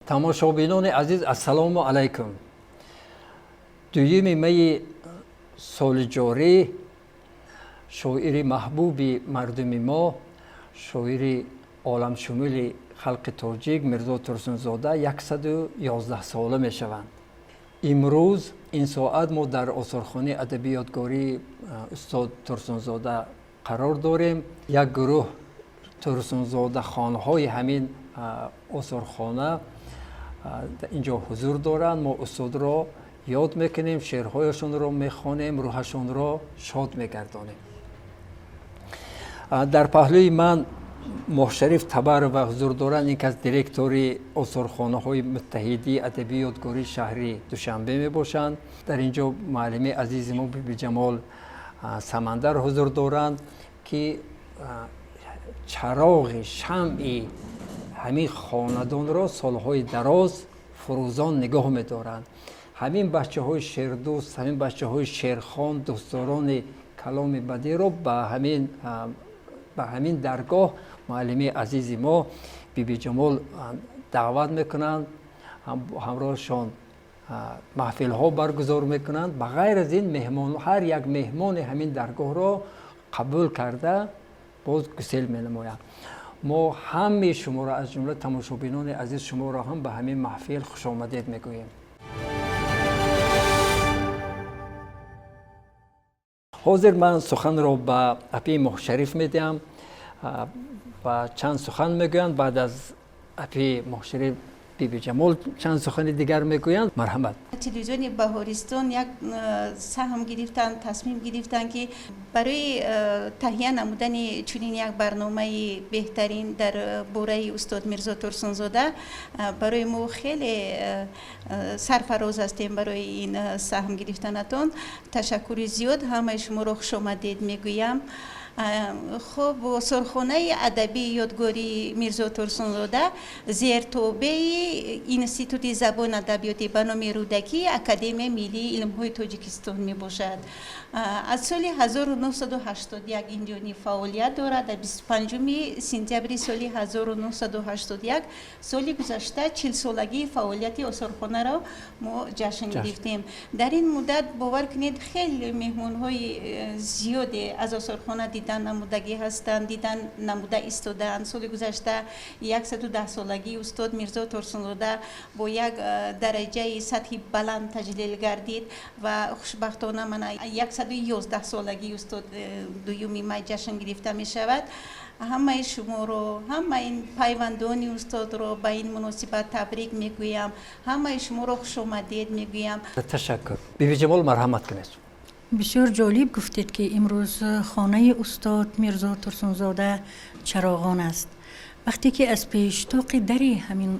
Тамошобинони азиз, ассалому алайкум. Дуюми майи соли ҷорӣ шоири маҳбуби мардуми мо, шоири оламшумули халқи тоҷик Мирзо Турсунзода 111 сола мешаванд. Имрӯз ин соат мо дар осорхонаи адабии ёдгории устод Турсунзода қарор дорем. Як гурӯҳ турсунзодахонҳои ҳамин осорхона инҷо ҳузур доранд. Мо устодро ёд мекунем, шеърҳояшонро мехонем, рӯҳашонро шод мегардонем. Дар паҳлӯи ман Моҳшариф Табарова ҳузур доранд. Ин кас директори осорхонаҳои муттаҳидии адабии ёдгории шаҳри Душанбе мебошанд. Дар ин ҷо муаллими азизи мо Бибиҷамол Самандар ҳузур доранд, ки чароғи шамъи ҳамин хонадонро солҳои дароз фурӯзон нигоҳ медоранд. Ҳамин бачаҳои шердӯст, ҳамин бачаҳои шерхон, дӯстдорони каломи бадиро ба ҳамин даргоҳ муаллими азизи мо Бибиҷамол даъват мекунанд, ҳамроҳшон маҳфилҳо баргузор мекунанд. Ба ғайр аз ин, меҳмон, ҳар як меҳмони ҳамин даргоҳро қабул карда боз гусел менамояд. Мо ҳамаи шуморо, аз ҷумла тамошобинони азиз, шуморо ҳам ба ҳамин маҳфил хушомадед мегӯем. Ҳозир ман суханро ба апи Моҳшариф медиҳам ва чанд сухан мегӯянд. Баъд аз апи Моҳшариф Бибиҷамол чанд сухани дигар мегӯянд. Марҳамат. Телевизиони Баҳористон як саҳм гирифтанд, тасмим гирифтанд, ки барои таҳия намудани чунин як барномаи беҳтарин дар бораи устод Мирзо Турсунзода барои мо хеле сарфароз ҳастем. Барои ин саҳм гирифтанатон ташаккури зиёд, ҳамаи шуморо хушомадед мегӯям. Хуб, осорхонаи адабии ёдгории Мирзо Турсунзода зертобеи Институти забон адабиёти ба номи Рӯдакӣ, Академияи миллии илмҳои Тоҷикистон мебошад. Аз соли 1981 инҷони фаъолият дорад. Дар 25 сентябри соли 1981, соли гузашта, 40-солагии фаъолияти осорхонаро мо ҷашн гирифтем. Дар ин муддат, бовар кунед, хеле меҳмонҳои зиёде аз осорхона дидан намудагӣ ҳастанд, дидан намуда истодаанд. Соли гузашта 110-солагии устод Мирзо Турсунзода бо як дараҷаи сатҳи баланд таҷлил гардид ва хушбахтона мана 111-солагии устод 2-юми май ҷашн гирифта мешавад. Ҳамаи шуморо, ҳамаи пайвандони устодро ба ин муносибат табрик мегӯям, ҳамаи шуморо хушомадед мегӯям. Ташаккур. Бибиҷамол, марҳамат кунед. Бисёр ҷолиб гуфтед, ки имрӯз хонаи устод Мирзо Турсунзода чароғон аст. Вақте ки аз пештоқи дари ҳамин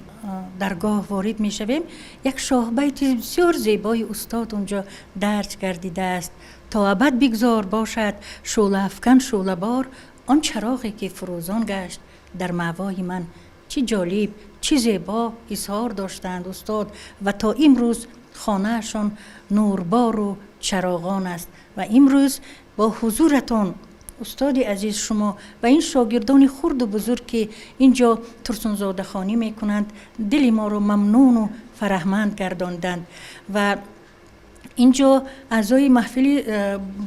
даргоҳ ворид мешавем, як шоҳбайти бисёр зебои устод унҷо дарҷ гардидааст: то абад бигзор бошад шӯълаафкан, шӯълабор он чароғе, ки фурӯзон гашт дар маъвои ман. Чӣ ҷолиб, чӣ зебо изҳор доштанд устод ва то имрӯз хонаашон нурбору чароғон аст. Ва имрӯз бо ҳузуратон, устоди азиз, шумо ва ин шогирдони хурду бузург, ки ин ҷо турсунзодахонӣ мекунанд, дили моро мамнуну фараҳманд гардонданд. Ва ин ҷо аъзои маҳфили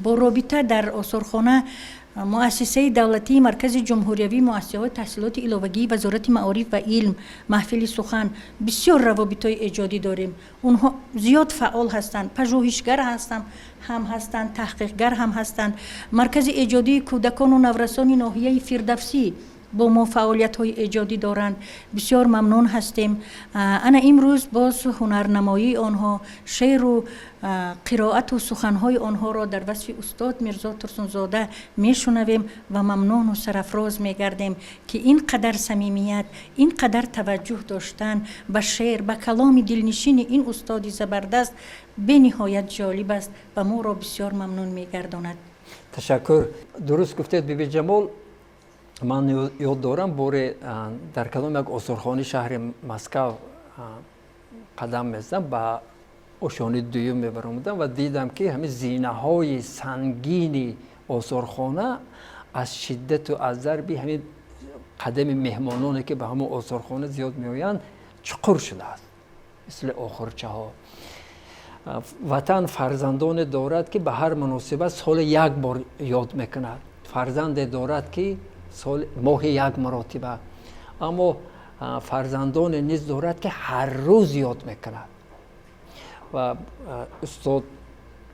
бо робита дар осорхона, Муассисаи давлатии Маркази ҷумҳуриявии муассисаҳои таҳсилоти иловагии Вазорати маориф ва илм, маҳфили сухан, бисёр равобитҳои эҷодӣ дорем. Онҳо зиёд фаъол ҳастанд, пажӯҳишгар ҳастанд, ҳам ҳастанд, таҳқиқгар ҳам ҳастанд. Маркази эҷодии кӯдакону наврасони ноҳияи Фирдавсӣ бо мо фаъолиятҳои эҷодӣ доранд. Бисёр мамнун ҳастем. Ана имрӯз боз ҳунарнамоии онҳо, шеъру қироату суханҳои онҳоро дар васфи устод Мирзо Турсунзода мешунавем ва мамнуну сарафроз мегардем, ки ин қадар самимият, ин қадар таваҷҷӯҳ доштан ба шеър, ба каломи дилнишини ин устоди забардаст бениҳоят ҷолиб аст ва моро бисёр мамнун мегардонад. Ташаккур. Дуруст гуфтед, Бибиҷамол. Ман ёд дорам, боре дар кадом як осорхонаи шаҳри Москав қадам мезадам, ба ошёнаи дуюм мебаромадам ва дидам, ки ҳамин зинаҳои сангини осорхона аз шиддату аз зарби ҳамин қадами меҳмононе, ки ба ҳамон осорхона зиёд меоянд. чуқур шудааст, мисли охурчаҳо. Ватан фарзандоне дорад, ки ба ҳар муносибат соли як бор ёд мекунад, фарзанде дорад, ки моҳи як маротиба, аммо фарзандоне низ дорад, ки ҳар рӯз ёд мекунад. Ва устод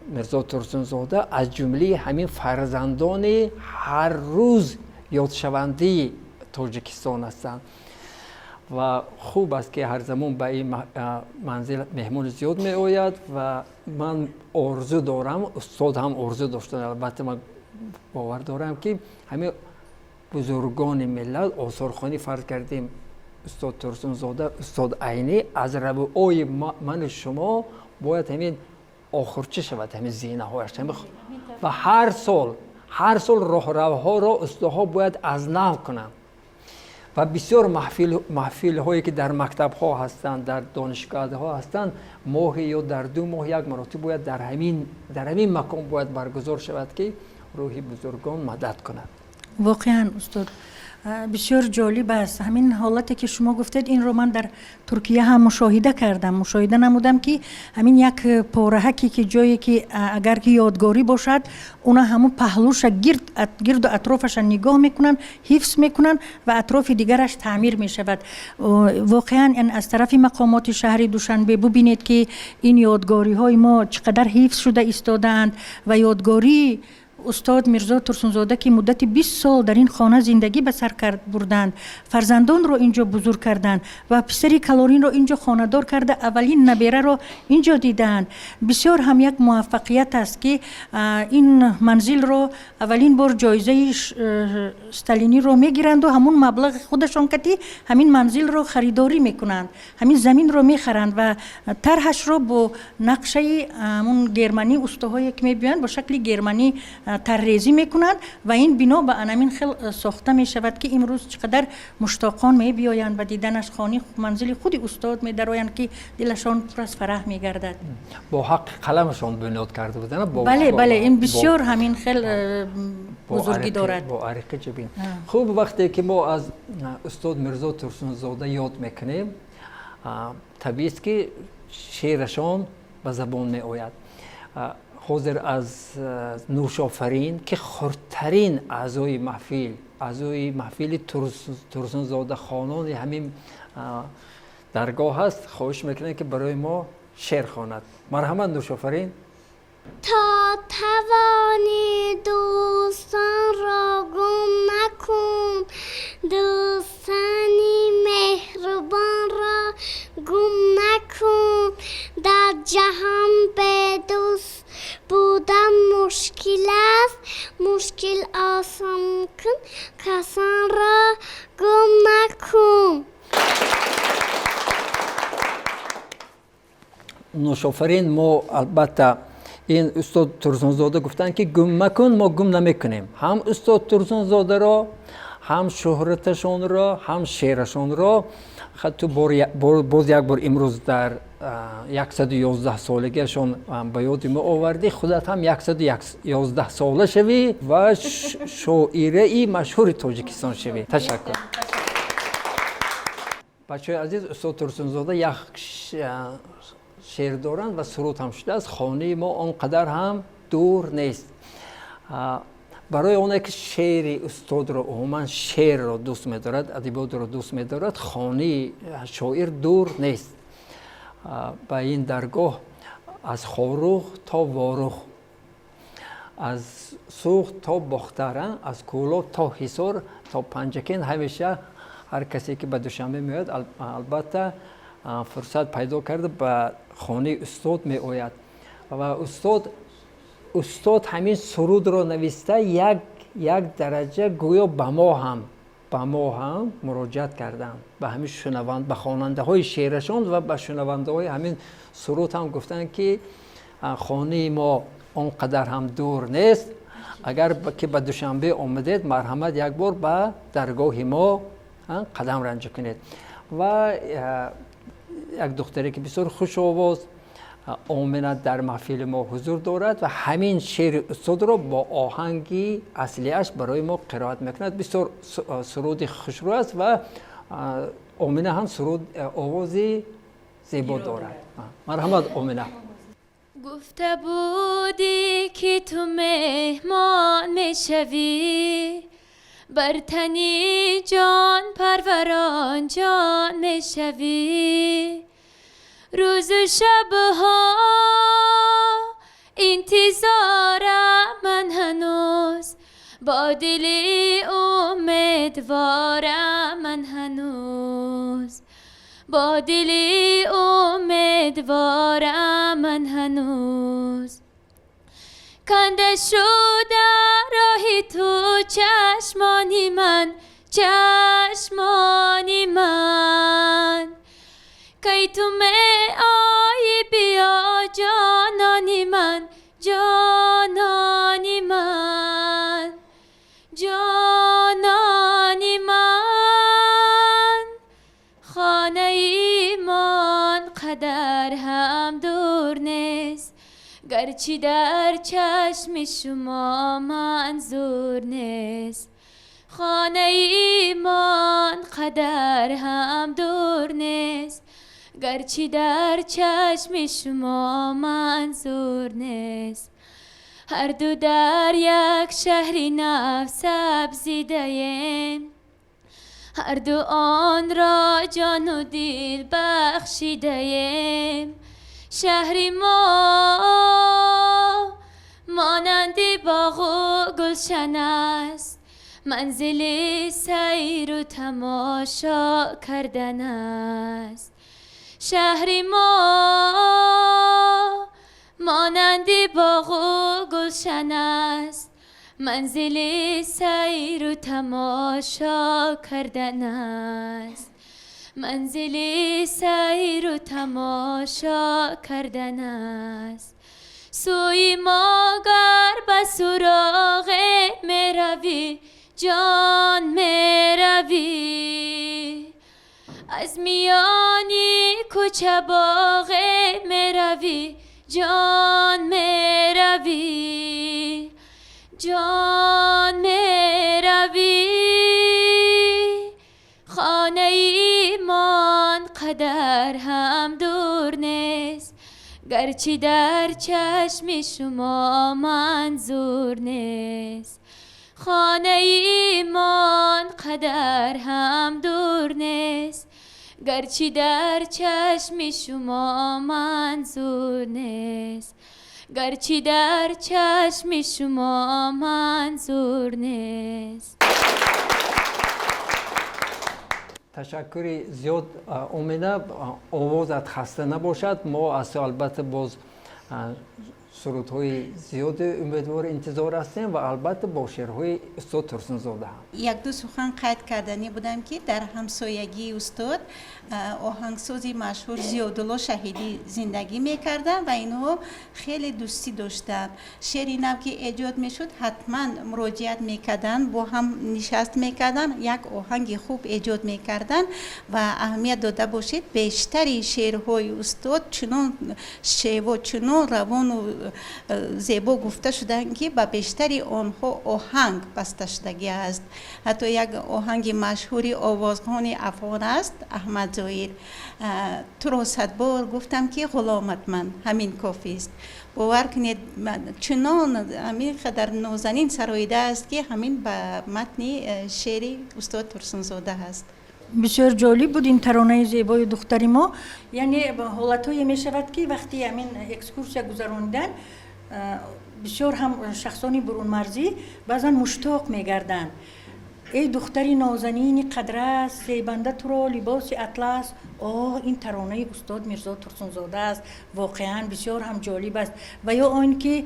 Мирзо Турсунзода аз ҷумлаи ҳамин фарзандони ҳар рӯз ёдшавандаи Тоҷикистон ҳастанд. Ва хуб аст, ки ҳар замон ба ин манзил меҳмони зиёд меояд. Ва ман орзу дорам, устод ҳам орзу доштанд, албатта ман бовар дорам, ки ҳамин бузургони миллат, осорхонӣ, фарз кардем, устод Турсунзода, устод Айнӣ, аз равъои ману шумо бояд ҳамин охурча шавад, ҳамин зинаҳояш. Ва ҳар сол роҳравҳоро устоҳо бояд аз нав кунанд. Ва бисёр маҳфилҳое, ки дар мактабҳо ҳастанд, дар донишгоҳҳо ҳастанд, моҳе ё дар 2 моҳ як маротиба бояд дар ҳамин макон бояд баргузор шавад, ки рӯҳи бузургон мадад кунад. Воқеан, устод, бисёр ҷолиб аст ҳамин ҳолате, ки шумо гуфтед. Инро ман дар Туркия ҳам мушоҳида кардам, мушоҳида намудам, ки ҳамин як пораҳаке, ки ҷое ки агар ки ёдгорӣ бошад, уна ҳамун паҳлӯша гирду атрофаша нигоҳ мекунанд, ҳифз мекунанд ва атрофи дигараш таъмир мешавад. Воқеан, аз тарафи мақомоти шаҳри Душанбе бубинед, ки ин ёдгориҳои мо чӣ қадар ҳифз шуда истодаанд. Ва ёдгории устод Мирзо Турсунзода, ки муддати 20 сол дар ин хона зиндагӣ ба сар бурданд, фарзандонро инҷо бузург карданд ва писари калонинро инҷо хонадор карда, аввалин набераро инҷо дидаанд, бисёр ҳам як муваффақият аст, ки ин манзилро аввалин бор ҷоизаи сталиниро мегиранду ҳамун маблағи худашон кати ҳамин манзилро харидорӣ мекунанд, ҳамин заминро мехаранд ва тарҳашро бо нақшаи ҳамун германӣ, устоҳое ки мебиёянд, бо шакли германӣ тарҳрезӣ мекунанд ва ин бино ба анамин хел сохта мешавад, ки имрӯз чӣ қадар муштоқон мебиёянд ба диданаш, хони манзили худи устод медароянд, ки дилашон пур аз фараҳ мегардад. Бо ҳаққи қаламашон бунёд карда буданд. Бале, ин бисёр ҳамин хел бузургӣ дорад. Бо ариқи ҷабин. Хуб, вақте ки мо аз устод Мирзо Турсунзода ёд мекунем, табиист, ки шеърашон ба забон меояд. Ҳозир аз Нӯшофарин, ки хурдтарин аъзои маҳфил, аъзои маҳфили Турсунзода хонони ҳамин даргоҳ аст, хоҳиш мекунем, ки барои мо шеър хонад. Марҳамат, Нӯшофарин. То тавонӣ, дӯстонро гум макун, дӯстони меҳрубонро гум макун. Дар ҷаҳон бедӯст будан мушкил аст, мушкил осон кун, касонро гум макун. Нӯшофарин, мо албатта ин устод Турсунзода гуфтанд, ки гум макун, мо гум намекунем ҳам устод Турсунзодаро, ҳам шӯҳраташонро, ҳам шеърашонро. Ту боз як бор имрӯз дар 111 солагиашон ба ёди мо овардӣ. Худат ҳам 111 сола шавӣ ва шоираи машҳури Тоҷикистон шавӣ. Ташаккур. Бачаҳои азиз, устод Турсунзода як шеър доранд ва суруд ҳам шудааст, «Хонаи мо он қадар ҳам дур нест». Барои оне ки шеъри устодро, умуман шеърро дӯст медорад, адабиётро дӯст медорад, хонаи шоир дур нест. Ба ин даргоҳ аз Хоруғ то Ворух, аз Суғд то Бохтар, аз Кӯлоб то Ҳисор, то Панҷакент, ҳамеша ҳар касе ки ба Душанбе меояд, албатта, фурсат пайдо карда, ба хонаи устод меояд. Ва устод ҳамин сурудро нависта, як дараҷа гӯё ба мо ҳам муроҷиат карданд, ба ҳамин шунаванд, ба хонандаҳои шеърашон ва ба шунавандаҳои ҳамин суруд ҳам гуфтанд, ки хонаи мо он қадар ҳам дур нест, агар ки ба Душанбе омадед, марҳамат, як бор ба даргоҳи мо қадам ранҷа кунед. Ва як духтаре, ки бисёр хушовоз, Омина, дар маҳфили мо ҳузур дорад ва ҳамин шеъри устодро бо оҳанги аслиаш барои мо қироат мекунад. Бисёр суруди хушрӯ аст ва Омина ҳам суруд, овози зебо дорад. Марҳамат, Омина. Гуфта будӣ, ки ту меҳмон мешавӣ, бар тани ҷон парварон ҷон мешавӣ. Рӯзу шабҳо интизорам ман ҳанӯз, бо дили умедворам ман ҳанӯз, бо дили умедворам ман ҳанӯз. Канда шуда роҳи ту чашмони ман, чашмони ман. Кай ту меоӣ, биё, ҷонони ман, ҷонони ман, ҷонони ман. Хонаи мон қадар ҳам дур нест, гарчи дар чашми шумо манзур нест. Хонаи мон қадар ҳам дур нест, гарчи дар чашми шумо манзур нест. Ҳарду дар як шаҳри нав сабзидаем, ҳарду онро ҷону дил бахшидаем. Шаҳри мо монанди боғу гулшан аст, манзили сайру тамошо кардан аст. Шаҳри мо монанди боғу гулшан аст, манзили сайру тамошо кардан аст, манзили сайру тамошо кардан аст. Сӯи мо гар ба суроғе меравӣ, ҷон, меравӣ, аз миёни кӯча боғе меравӣ, ҷон, меравӣ, ҷон, меравӣ. Хонаи мон қадар ҳам дур нест, гарчи дар чашми шумо манзур нест. Хонаи мон қадар ҳам дур нест, гарчи дар чашми шумо манзур нест, гарчи дар чашми шумо манзур нест. Ташаккури зиёд, Омина, овозат хаста набошад. Мо аз ту, албатта, боз сурудҳои зиёде умедвор интизор ҳастем ва, албатта, бо шеърҳои устод Турсунзода. Якду сухан қайд карданӣ будам, ки дар ҳамсоягии устод оҳангсози машҳур Зиёдулло Шаҳидӣ зиндагӣ мекарданд ва инҳо хеле дӯстӣ доштанд. Шеъри нав ки эҷод мешуд, ҳатман муроҷиат мекарданд, бо ҳам нишаст мекарданд, як оҳанги хуб эҷод мекарданд. Ва аҳамият дода бошед, бештари шеърҳои устод чунон шево, чунон равону зебо гуфта шуданд, ки ба бештари онҳо оҳанг баста шудагӣ аст. Ҳатто як оҳанги машҳури овозхони афғон аст, Аҳмад Зоир, «Туро садбор гуфтам, ки ғуломат ман ҳамин кофист». Бовар кунед, чунон ҳамин қадар нозанин сароидааст, ки ҳамин ба матни шеъри устод Турсунзода ҳаст. Бисёр ҷолиб буд ин таронаи зебои духтари мо. Яъне ҳолатҳое мешавад, ки вақти ҳамин экскурсия гузаронидан бисёр ҳам шахсони бурунмарзӣ баъзан муштоқ мегарданд: «Эй духтари нозанини қадрас, зебанда туро либоси атлас». Оҳ, ин таронаи устод Мирзо Турсунзода аст, воқеан бисёр ҳам ҷолиб аст. Ва ё он ки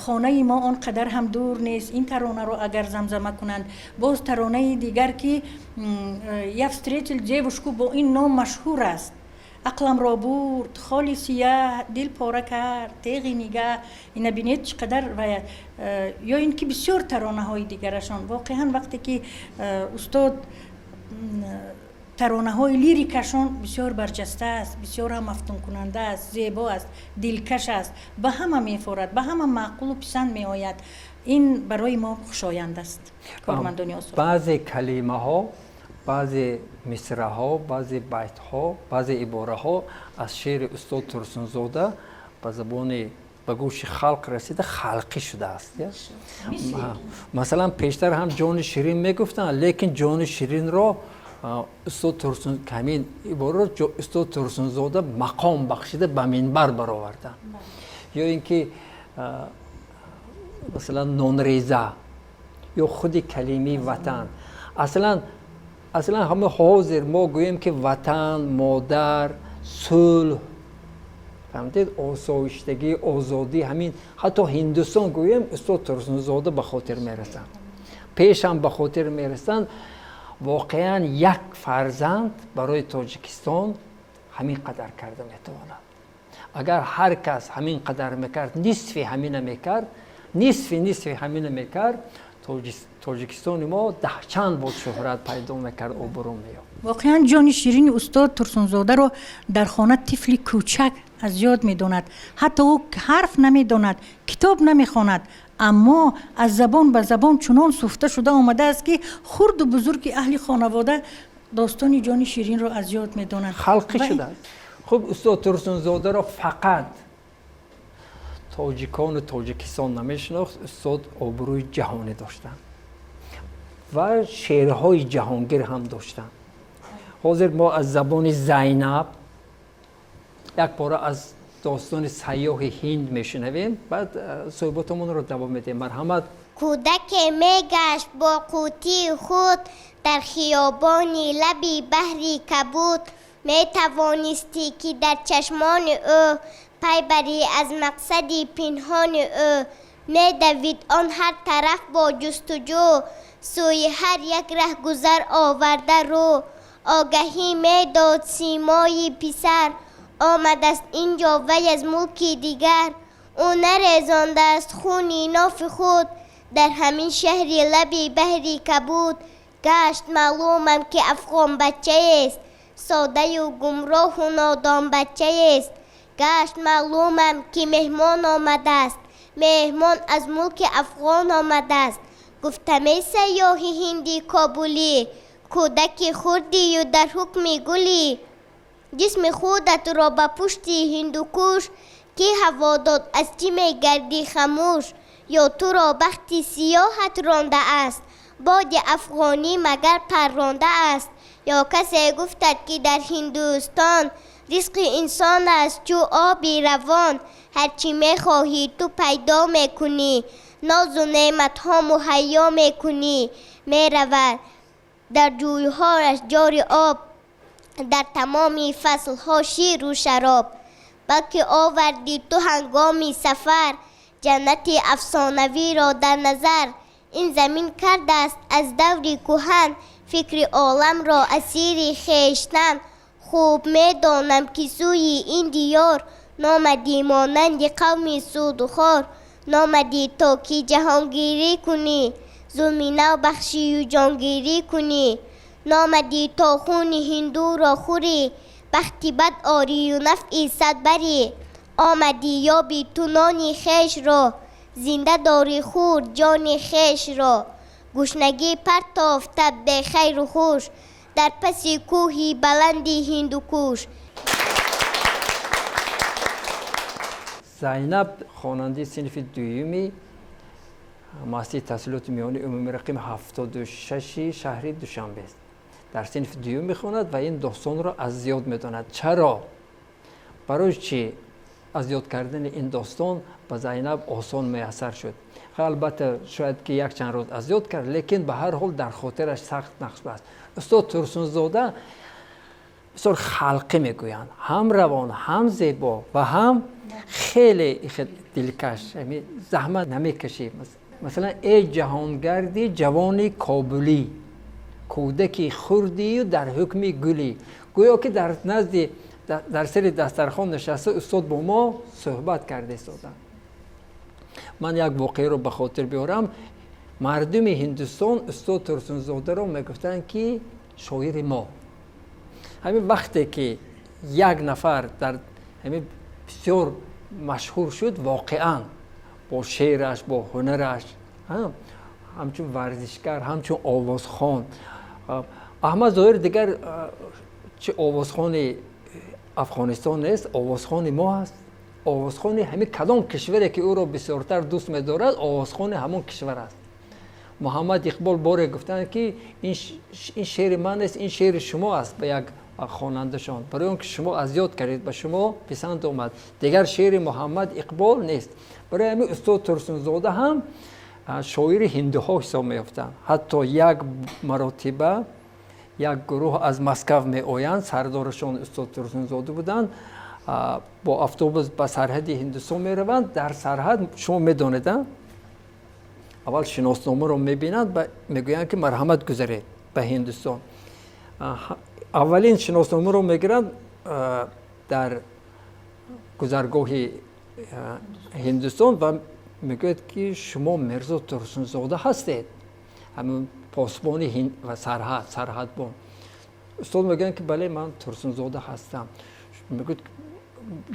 «Хонаи мо он қадар ҳам дур нест», ин таронаро агар замзама кунанд. Боз таронаи дигар, ки «Я встретил девушку», бо ин ном машҳур аст: «Ақламро бурд холи сияҳ, дил пора кард теғи нигаҳ». Ина бинед, чӣ қадар. Ё ин ки бисёр таронаҳои дигарашон. Воқеан, вақте ки устод таронаҳои лирикашон бисёр барҷаста аст, бисёр ҳам мафтункунанда аст, зебо аст, дилкаш аст, ба ҳама мефорад, ба ҳама маъқулу писанд меояд. Ин барои мо хушоянд аст, кормандони осор. Баъзе калимаҳо Баъзе мисраҳо, баъзе байтҳо, баъзе ибораҳо аз шеъри устод Турсунзода ба забони ба гӯши халқ расида, халқӣ шудааст. Масалан, пештар ҳам ҷони ширин мегуфтанд, лекин ҷони ширинро устод Турсун, ҳамин ибораро устод Турсунзода мақом бахшида, ба минбар бароварданд. Ё ин ки масалан нонреза ё худи калимаи ватан. Аслан ҳама ҳозир мо гӯем, ки ватан, модар, сулҳ, фаҳмидед, осоиштагӣ, озодӣ, ҳамин ҳатто Ҳиндустон гӯем, устод Турсунзода ба хотир мерасанд, пешам ба хотир мерасанд. Воқеан, як фарзанд барои Тоҷикистон ҳамин қадар карда метавонад. Агар ҳар кас ҳамин қадар мекард, нисфи ҳамина мекард, нисфи ҳамина мекард, Тоҷикистони мо даҳчанд боз шӯҳрат пайдо мекард, обрӯ меёфт. Воқеан, ҷони ширини устод Турсунзодаро дар хона тифли кӯчак аз ёд медонад. Ҳатто ӯ ҳарф намедонад, китоб намехонад, аммо аз забон ба забон чунон суфта шуда омадааст, ки хурду бузурги аҳли хонавода достони ҷони ширинро аз ёд медонанд. Халқӣ шудааст. Хуб, устод Турсунзодаро фақат тоҷикону Тоҷикистон намешинохт, устод обрӯи ҷаҳонӣ доштанд ва шеърҳои ҷаҳонгир ҳам доштанд. Ҳозир мо аз забони Зайнаб як пора аз достони сайёҳи ҳинд мешунавем, баъд суҳбатамонро давом медиҳем. Марҳамат. Кӯдаке мегашт бо қутии худ дар хиёбони лаби баҳри кабуд. Метавонистӣ, ки дар чашмони ӯ пай барӣ аз мақсади пинҳони ӯ. Медавид он ҳар тараф бо ҷустуҷӯ, сӯи ҳар як раҳгузар оварда рӯ. Огаҳӣ медод симои писар, омадаст ин ҷо вай аз мулки дигар. Ӯ нарезондааст хуни нофи худ дар ҳамин шаҳри лаби баҳри кабуд. Гашт маълумам, ки афғонбачаест, содаю гумроҳу нодонбачаест. Гашт маълумам, ки меҳмон омадааст, меҳмон аз мулки афғон омадааст. Гуфтаме сайёҳи ҳинди кобулӣ: «Кӯдаки хурдию дар ҳукми гулӣ, ҷисми худатро ба пушти Ҳиндукуш ки ҳаво дод, аз чӣ мегардӣ хамӯш? Ё туро бахти сиёҳат рондааст, боди афғонӣ магар паррондааст? Ё касе гуфтад, ки дар Ҳиндустон ризқи инсон аст чӯ оби равон, ҳарчӣ мехоҳӣ, ту пайдо мекунӣ, нозу неъматҳо муҳайё мекунӣ? Меравад дар ҷӯйҳояш ҷори об, дар тамоми фаслҳо ширу шароб. Балки овардӣ ту ҳангоми сафар ҷаннати афсонавиро дар назар. Ин замин кардааст аз даври кӯҳан фикри оламро асири хештан. Хуб медонам, ки сӯи ин диёр номадӣ монанди қавми судхор, номадӣ то ки ҷаҳонгирӣ кунӣ, зулми нав бахшию ҷонгирӣ кунӣ. Номадӣ то хуни ҳиндуро хӯрӣ, бахти бад орию нафъи сад барӣ. Омадӣ ёбӣ ту нони хешро, зинда дорӣ хӯрд ҷони хешро. Гушнагӣ партофта бехайру хуш дар паси кӯҳи баланди Ҳиндукуш.» Зайнаб хонандаи синфи дуюми муассисаи таҳсилоти миёнаи умумии рақами 76-и шаҳри Душанбест. Дар синфи дуюм мехонад ва ин достонро аз ёд медонад. Чаро, барои чӣ аз ёд кардани ин достон ба Зайнаб осон муяссар шуд? Албатта, шояд ки якчанд рӯз аз ёд кард, лекин ба ҳар ҳол дар хотираш сахт нақш баст. Устод Турсунзода бисёр халқӣ мегӯянд, ҳам равон, ҳам зебо ва ҳам хеле дилкаш, заҳмат намекашӣ. Масалан: «Эй ҷаҳонгарди ҷавони кобулӣ, кӯдаки хурдию дар ҳукми гулӣ». Гӯё ки дар назди, дар сари дастархон нишаста, устод бо мо суҳбат карда истоданд. Ман як воқеаро ба хотир биёрам. Мардуми Ҳиндустон устод Турсунзодаро мегуфтанд, ки шоири мо. Ҳамин вақте ки як нафар дар ҳамин бисёр машҳур шуд, воқеан бо шеъраш, бо ҳунараш, ҳамчун варзишгар, ҳамчун овозхон. Аҳмад Зоҳир дигар чи овозхони Афғонистон нест, овозхони мо аст. Овозхони ҳамин кадом кишваре ки ӯро бисёртар дӯст медорад, овозхони ҳамон кишвар аст. Муҳаммад Иқбол боре гуфтанд, ки ин шеъри ман нест, ин шеъри шумо аст, ба як хонандашон, барои он ки шумо аз ёд кардед, ба шумо писанд омад. Дигар шеъри Муҳаммад Иқбол нест. Барои ҳамин устод Турсунзода ҳам шоири ҳиндуҳо ҳисоб меёфтанд. Ҳатто як маротиба як гурӯҳ аз Москав меоянд, сардорашон устод Турсунзода буданд, бо автобус ба сарҳади Ҳиндустон мераванд. Дар сарҳад, шумо медонед, аввал шиносномаро мебинанд, мегӯянд, ки марҳамат, гузаред ба Ҳиндустон. Аввалин шиносномаро мегиранд дар гузаргоҳи Ҳиндустон ва мегӯяд, ки шумо Мирзо Турсунзода ҳастед? Ҳамин посбони ва сарҳад, сарҳадбон. Устод мегӯянд, ки бале, ман Турсунзода ҳастам. Мегӯяд,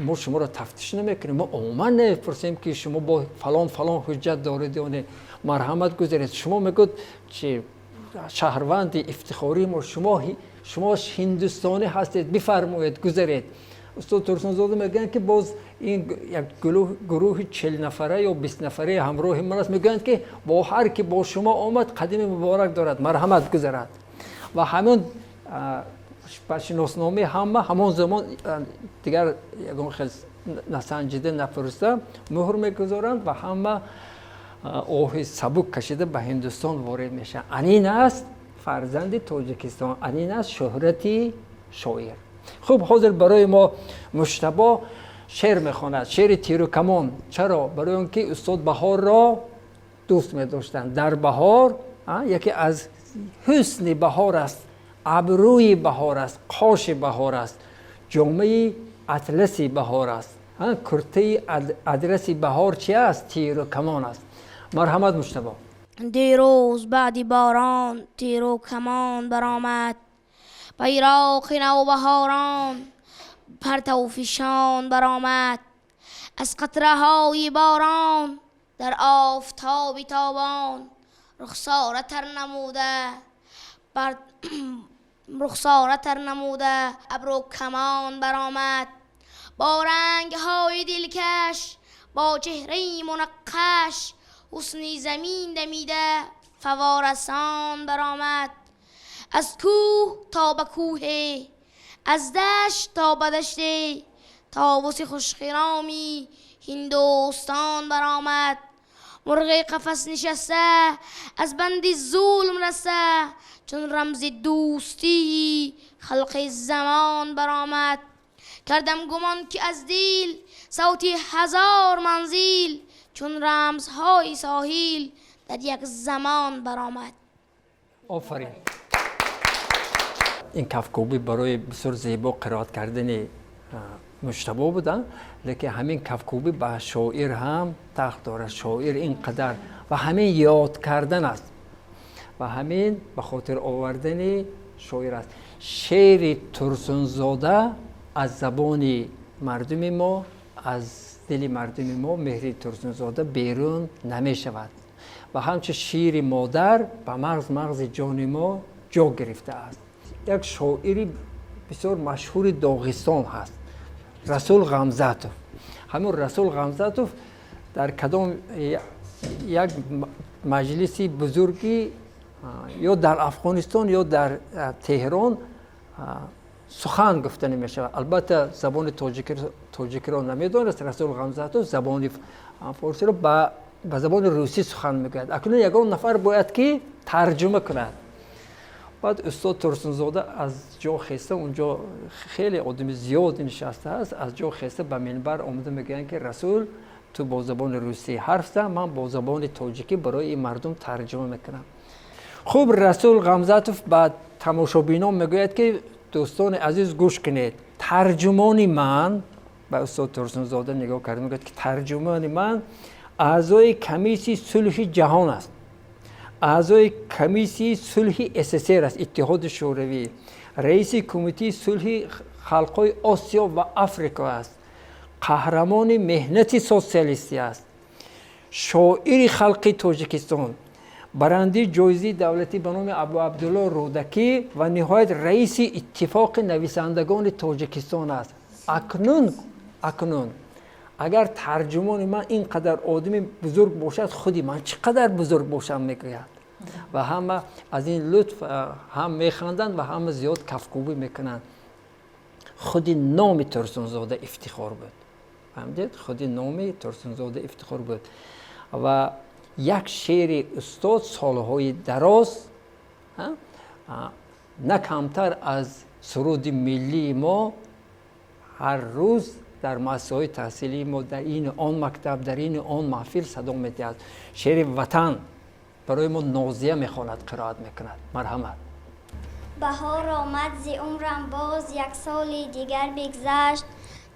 мо шуморо тафтиш намекунем, мо умуман намепурсем, ки шумо бо фалон фалон ҳуҷҷат доред ё не, марҳамат, гузаред. Шумо, мегӯяд, чи шаҳрванди ифтихории мо, шумо ҳиндустонӣ ҳастед, бифармоед, гузаред. Устод Турсунзода мегӯянд, ки боз ин як гурӯҳи 40 нафара ё 20 нафараи ҳамроҳи ман аст. Мегӯянд, ки бо ҳар ки бо шумо омад, қадами муборак дорад, марҳамат, гузарад. Ва ҳамон ба шиносномаи ҳама ҳамон замон дигар ягон хел насанҷида, напурста муҳр мегузоранд ва ҳама оҳи сабук кашида ба Ҳиндустон ворид мешаванд. Анин аст фарзанди Тоҷикистон, анин аст шӯҳрати шоир. Хуб, ҳозир барои мо Муҷтабо шеър мехонад, шеъри «Тиру камон». Чаро? Барои он ки устод баҳорро дӯст медоштанд. Дар баҳор яке аз ҳусни баҳор аст, абрӯи баҳор аст, қоши баҳор аст, ҷомаи атласи баҳор аст, куртаи адраси баҳор чи аст? Тиру камон аст. Марҳамат, Муҷтабо. Дирӯз баъди борон тиру камон баромад, байроқи навбаҳорон партавфишон баромад. Аз қатраҳои борон дар офтоби тобон рухсора тар намуда бар рухсора тар намуда абру камон баромад. Бо рангҳои дилкаш, бо чеҳраи мунаққаш, ҳусни замин дамида фавворасон баромад. Аз кӯҳ то ба кӯҳе, аз дашт то ба даште, товуси хушхироми Ҳиндустон баромад. Мурғи қафас нишаста аз банди зулм раста, чун рамзи дӯстии халқи замон баромад. Кардам гумон, ки аз дил савти ҳазор манзил чун рамзҳои соҳил дар як замон баромад. Офарин! Ин кафкӯбӣ барои бисёр зебо қироат кардани Муҷтабо буда, лекин ҳамин кафкӯбӣ ба шоир ҳам тааллуқ дорад. Шоир ин қадар ва ҳамин ёд кардан аст ва ҳамин ба хотир овардани шоир аст. Шеъри Турсунзода аз забони мардуми мо, аз дили мардуми мо меҳри Турсунзода берун намешавад ва ҳамчун шири модар ба мағзи ҷони мо ҷо гирифтааст. Як шоири бисёр машҳури Доғистон ҳаст, Расул Ғамзатов. Ҳамин Расул Ғамзатов дар кадом як маҷлиси бузургӣ ё дар Афғонистон, ё дар Теҳрон сухан гуфта намешавад. Албатта, забони тоҷикиро намедонист Расул Ғамзатов, забони форсиро, ба забони русӣ сухан мегӯяд. Акнун ягон нафар бояд ки тарҷума кунад. Баъд устод Турсунзода аз ҷо хеста, унҷо хеле одами зиёд нишастааст, аз ҷо хеста ба минбар омада мегӯянд, ки Расул, ту бо забони русӣ ҳарф зан, ман бо забони тоҷикӣ барои ин мардум тарҷума мекунам. Хуб, Расул Ғамзатов ба тамошобинон мегӯяд, ки дӯстони азиз, гӯш кунед, тарҷумони ман, ба устод Турсунзода нигоҳ карда мегӯяд, ки тарҷумони ман аъзои Комиссияи сулҳи ҷаҳон аст, аъзои Комиссияи сулҳи СССР аст, Иттиҳоди Шӯравӣ, раиси Кумитаи сулҳи халқҳои Осиё ва Африко аст, қаҳрамони меҳнати социалистӣ аст, шоири халқи Тоҷикистон. Барандаи ҷоизаи давлатӣ ба номи Абу Абдулло Рӯдакӣ ва ниҳоят раиси Иттифоқи нависандагони Тоҷикистон аст. Акнун агар тарҷумони ман ин қадар одами бузург бошад, худи ман чӣ қадар бузург бошам, мегӯяд. Ва ҳама аз ин лутф ҳам механданд ва ҳама зиёд кафкӯбӣ мекунанд. Худи номи Турсунзода ифтихор буд, фаҳмидед? Худи номи Турсунзода ифтихор буд. Ва як шеъри устод солҳои дароз на камтар аз суруди миллии мо ҳар рӯз дар муассисаҳои таҳсилии мо, дар ину он мактаб, дар ину он маҳфил садо медиҳад. Шеъри «Ватан» барои мо Нозия мехонад, қироат мекунад. Марҳамат. Баҳор омад, зи умрам боз як соли дигар бигзашт.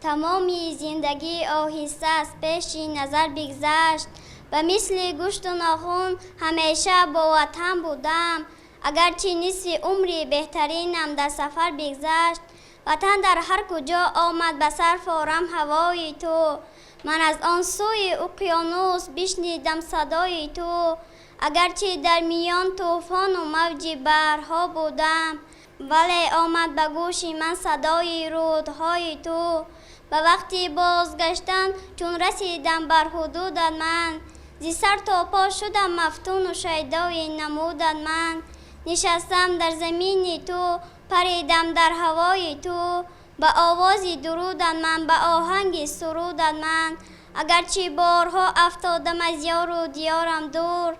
Тамоми зиндагӣ оҳиста аз пеши назар бигзашт. Ба мисли гӯшту нохун ҳамеша бо ватан будам, агарчи нисфи умри беҳтаринам дар сафар бигзашт. Ватан дар ҳар куҷо омад ба сар форам ҳавои ту, ман аз он сӯи уқёнус бишнидам садои ту. Агарчи дар миён тӯфону мавҷи баҳрҳо будам, вале омад ба гӯши ман садои рӯдҳои ту. Ба вақти бозгаштан чун расидам бар ҳудудат, ман зи сар то по шудам мафтуну шайдои намудат. Ман нишастам дар замини ту, паридам дар ҳавои ту, ба овози дурудат ман, ба оҳанги сурудат ман. Агарчи борҳо афтодам аз ёру диёрам дур,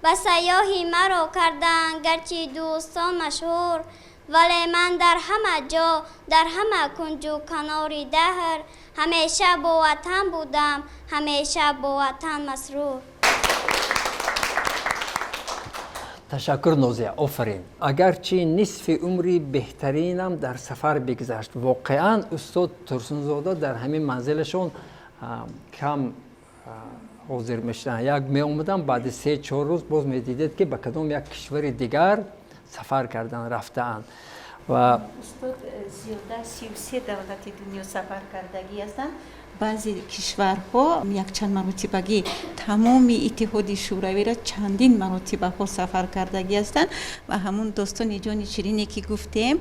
ба сайёҳӣ маро карданд гарчи дӯстон машҳур, вале ман дар ҳама ҷо, дар ҳама кунҷу канори даҳр ҳамеша бо ватан будам, ҳамеша бо ватан масрур. Ташаккур, Нозия, офарин. Агарчи нисфи умри беҳтаринам дар сафар бигзашт. Воқеан, устод Турсунзода дар ҳамин манзилашон кам ҳозир мешуданд. Як меомаданд, баъди 3-4 рӯз боз медидед, ки ба кадом як кишвари дигар сафар кардан рафтаанд. Ва устод зиёда 33 давлати дунё сафар кардагӣ ҳастанд. Баъзе кишварҳо якчанд маротибагӣ, тамоми Иттиҳоди Шӯравиро чандин маротибаҳо сафар кардагӣ ҳастанд. Ва ҳамун достони ҷони ширине, ки гуфтем,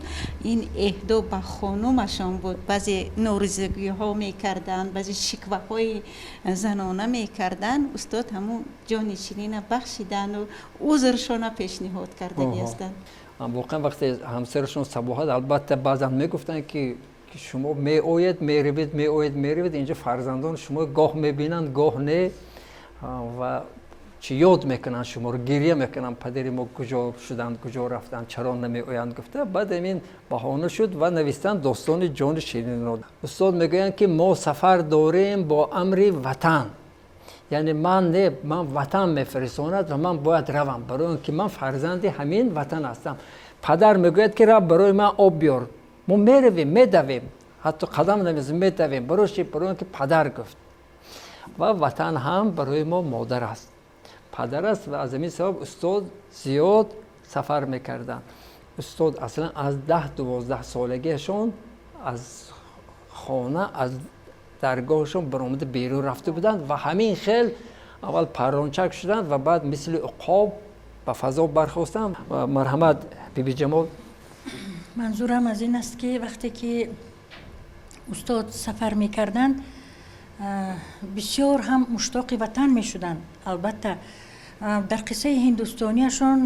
ин эҳдо ба хонумашон буд. Баъзе норизогиҳо мекарданд, баъзе шикваҳои занона мекарданд, устод ҳамун ҷони ширина бахшиданду узршона пешниҳод кардагӣ ҳастанд. Воқеан, вақте ҳамсарашон Сабоҳат, албатта, баъзан мегуфтанд, ки шумо меоед, меравед, меоед, меравед, инҷо фарзандон шумо гоҳ мебинанд, гоҳ не, ва чӣ ёд мекунанд шуморо, гирья мекунанд, падари мо куҷо шуданд, куҷо рафтанд, чаро намеоянд, гуфта. Баъд ҳамин баҳона шуд ва навистанд достони ҷони ширинро. Устод мегӯянд, ки мо сафар дорем бо амри ватан, яъне ман не, ман ватан мефиристонад ва ман бояд равам, барои он ки ман фарзанди ҳамин ватан ҳастам. Падар мегӯяд, ки рав, барои ман об биёр, мо меравем, медавем, ҳатто қадам намезанем, медавем. Барои чи? Барои он ки падар гуфт. Ва ватан ҳам барои мо модар аст, падар аст. Ва аз ҳамин сабаб устод зиёд сафар мекарданд. Устод аслан аз 10-12 солагиашон аз хона, аз даргоҳашон баромада берун рафта буданд ва ҳамин хел аввал паррончак шуданд ва баъд мисли уқоб ба фазо бархостанд. Марҳамат, Бибиҷамол. Манзурам аз ин аст, ки вақте ки устод сафар мекарданд, бисёр ҳам муштоқи ватан мешуданд. Албатта, дар қиссаи ҳиндустониашон